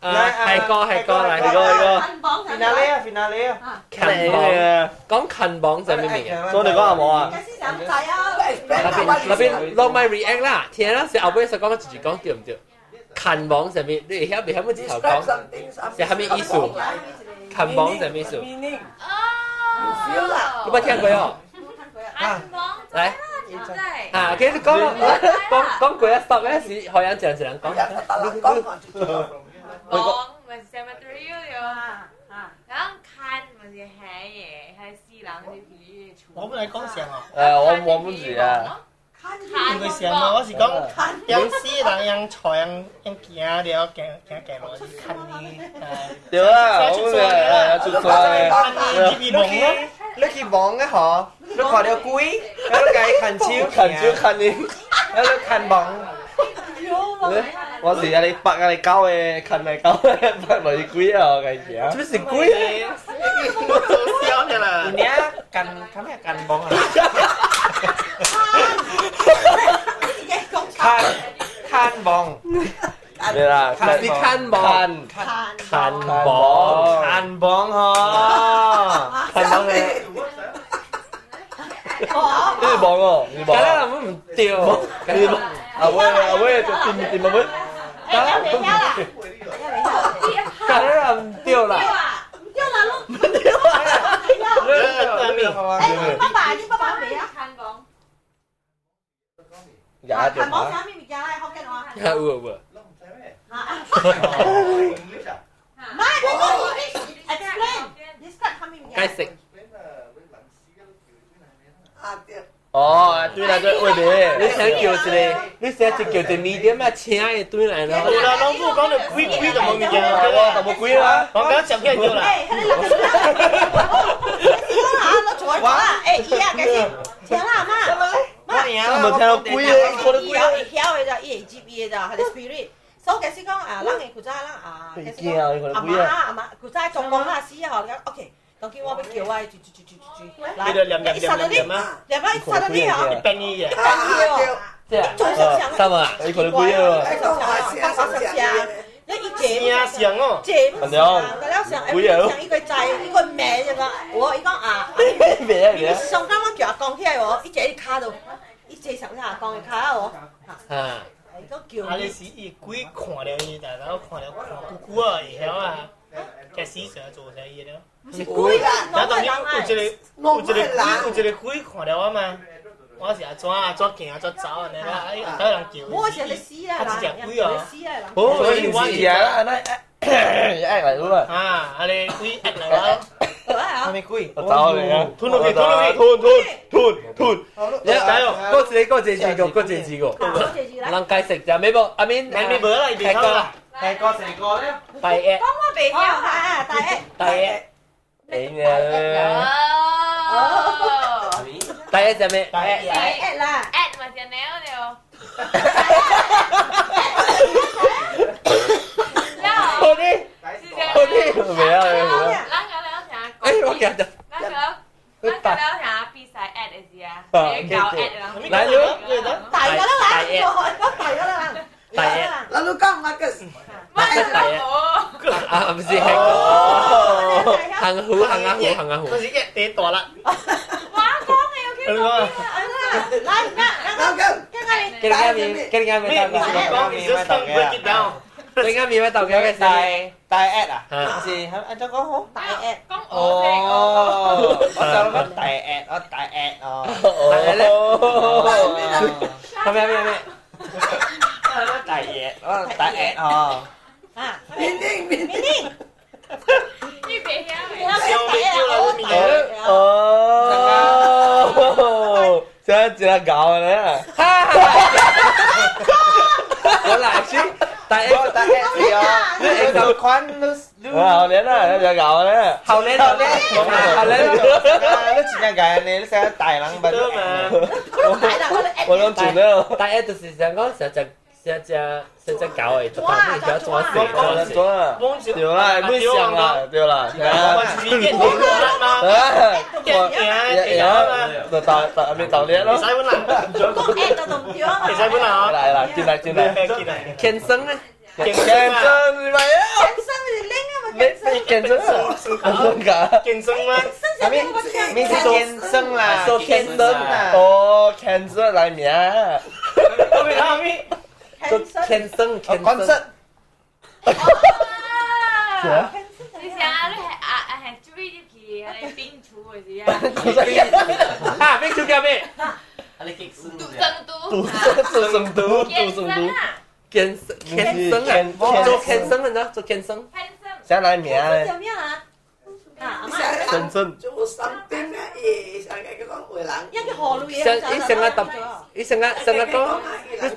啊，係哥係哥嚟，係哥係哥。 Finale 啊，finale 啊！勤忙，講勤忙就咩物件？所以你講下冇啊？那邊攞咪 react 啦，聽啦，是後尾所講，自己講對唔對？勤忙上面，你會曉袂曉？乜一頭講是啥物意思？勤忙是咩意思？哦，你捌聽過哦？來。啊，其實講講講過一 stop 嗰時，好像這樣子人講。講咪 cemetery 了，然後看咪是黑嘅，係死人啲皮。我本來講上哦。誒，我我唔知啊。唔是上嘛，我是講養死人養菜養養行了行行行路是牽你。對啦，我咪出錯咧。牽你入去望咯，你去望嘅嗬，你看到鬼，你計牽手，牽手牽你，你牽望。我是啊你北啊你搞嘅，牽嚟搞嘅，北落去鬼啊，我計住啊。這是鬼啊！笑嘅啦。你啊，近近咩近望啊？看看望，咩啦？是看望，看望，看望嗬，看望嘅。你望哦，你望。梗啦，我唔對。你望，阿威阿威就掂掂阿威。梗啦，梗啦，唔對啦。唔對啦，唔對啊！哎，爸爸，你爸爸未啊？看望。看望啥物物件來？福建話。有有有。唔係，你 explain describe 啥物物件？解釋。哦，對啦對，喂你，你想叫一個，你想一叫一個 medium 啊，請的對來咯。有啦，老母講到鬼鬼就無物件，我就無鬼啦。我講上起來對啦。哎，你講啊，我做啊，哎，伊啊，開始聽啦，媽，媽，冇聽到鬼啊，看到鬼啊。會曉的咋，伊會接伊的咋，他的 spirit。所以其實講啊，咱嘅古早咱啊，其實講阿媽阿媽古早做工啊死啊，嗬，OK。當見我要叫我，住住住住住，你就念念念念念啊，念啊，殺到你啊，一邊伊嘅，一邊伊哦，即係做上上，三啊，你佢哋鬼啊，上上上，你一借上哦，借唔上，個了上，上一個仔，一個名一個，我伊講啊，名上剛我叫阿公起來哦，一借伊骹度，一借上阿公的跤哦，啊，伊講叫，啊，你是伊鬼看了伊，但係我看了看久久啊，會曉啊，開始想做啥伊了。唔是鬼啦，然後當有一個有一個鬼有一個鬼看了我嘛，我是按怎按怎行按怎走按呢啦，哎，有人叫。我是咧死啊，啊，一隻鬼哦。死啊！哦，所以是啊，那愛來咯啊，啊你鬼壓來咯。係咪鬼？我走嚟啊！吞落去，吞落去，吞吞吞吞。加油！過一個，過一個，過一個，人解釋就咩無？阿敏，你無啦，伊袂曉啦。係個成個咧。大一。講我袂曉啊，大一。大一。你哦，大一就咩？大一。大一啦。 at 嘛就了了。好啲，好啲，未啊？誒，我記得。咱個咱個了聽比賽 at 的時啊，搞 at 啦。來喲，大個啦，我大個啦。大一。嗱，你講乜嘅？大一。啊，唔是係行虎行啊虎行啊虎。佢是一地大啦。我講嘅有叫我。來，來，來，今日今日未到嘅，你講 break it down。今日未到嘅，大大 at 啊？是係按怎講好？大 at。講哦，我就諗大 at，我大 at 哦。大 at 咧？係咩咩咩？大 at，我大 at 哦。啊！明明明明。你別曉未？哦，這這搞咧！我來先，大 A 大 A 是哦，你就款你你，後年啦，這搞咧，後年後年後年，你真正解你，你成日大人問嘛？我攏做了，大 A 就是想講成隻。只只只只狗嚟，就當而家抓死抓死，對啦，ไม่想啦，對啦，嘛，就打打咩打臉咯，使本啦，講 at 就唔對啊嘛，使本啦，來啦，進來進來，健身咧，健身你咪啊，健身是拎啊嘛，健身健身健身嗎？咩是健身啦？做健身哦，健身來名，後面後面。天生天生，啊！你想啊，你係啊啊係水入去，係冰廚的是啊？啊，冰廚叫咩？杜生都，杜生都，健身健身啊，做健身的呢，做健身。啥來名咧？叫咩啊？啊，深圳。做 something 啊，伊上個講話人。一個河路嘢。上伊上個揼，伊上個上個講。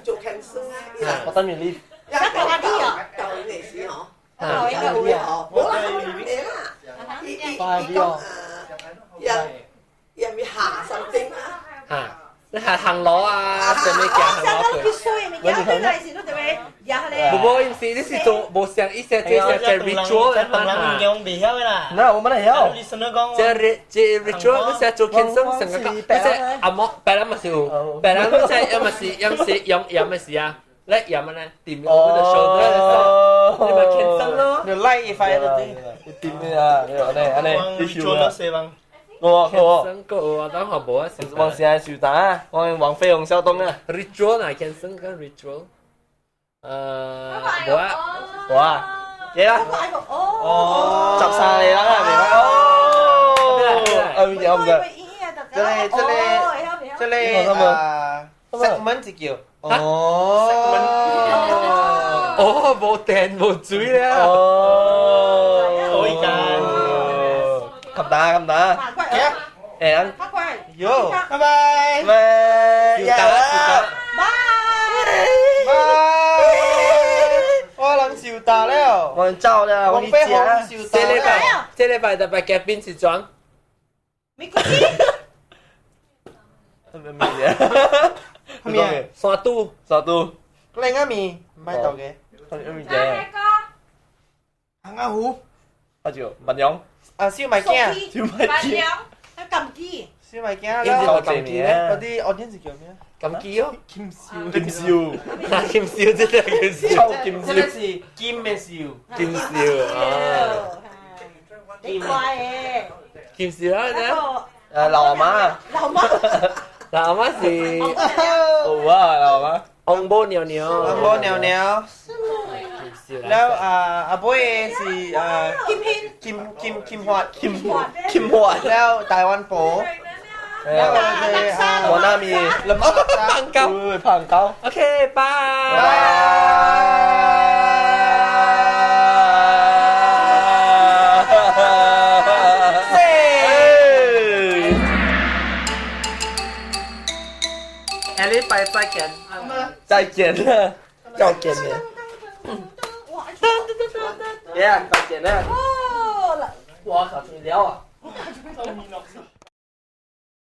做健身啊，我等於你。一個阿啲啊，舊年時嗬，舊應該會哦，冇啦，冇啦，伊伊伊講啊，人人咪下 something 啊。嚇！你行行路啊，上面行行路。去水物件，你來時都對袂？無無，伊是你是做無像伊些這些這 ritual 的嘛。人袂曉的啦。那我們會曉。你什麼講？這這 ritual 你寫做健身成個，你寫阿莫白人嘛是有，白人你寫要麼是要麼是用用麼是啊，來用麼呢？掂我的手的，你咪健身咯。你拉一塊就對。掂啊！你按呢按呢，你做咗四方。我我健身個啊，當學無啊，王是樹打啊，我王飛鴻小東啊。 ritual 啊，健身跟 ritual。無啊，無啊，嘢啦，哦，執晒你啦，明白？哦，啊，有唔得？這裡這裡這裡啊，segment 就叫哦，哦，無電無水啦，哦，可以㗎，咁打咁打，誒，喲，拜拜，拜，打拜，拜。我人受打了，我走了，我去食。這禮拜，這禮拜特別嘉賓是裝。咪古雞。咩嘢？咩？山都，山都。另一面唔係豆嘅。什麼物那件？個紅仔糊。啊就萬陽。啊，燒賣羹。燒賣萬陽。啊，撳機。燒賣羹啦。夠濟名。嗰啲我啲是叫咩？金雞哦，金燒。金燒。金燒真係金燒。臭金燒。這個是金的燒。金燒啊！你乖誒。金燒啊！誒，老阿媽。老媽。老阿媽是。有啊，老阿媽。紅波尿尿。紅波尿尿。แล้วอ่า阿妹是啊金片金金金發金金發แล้ว台灣婆แล้ว我那咪胖高胖高 OK 拜下禮拜再見。再見啦，再見啦。耶，再見啦。哦，我靠，怎麼聊啊？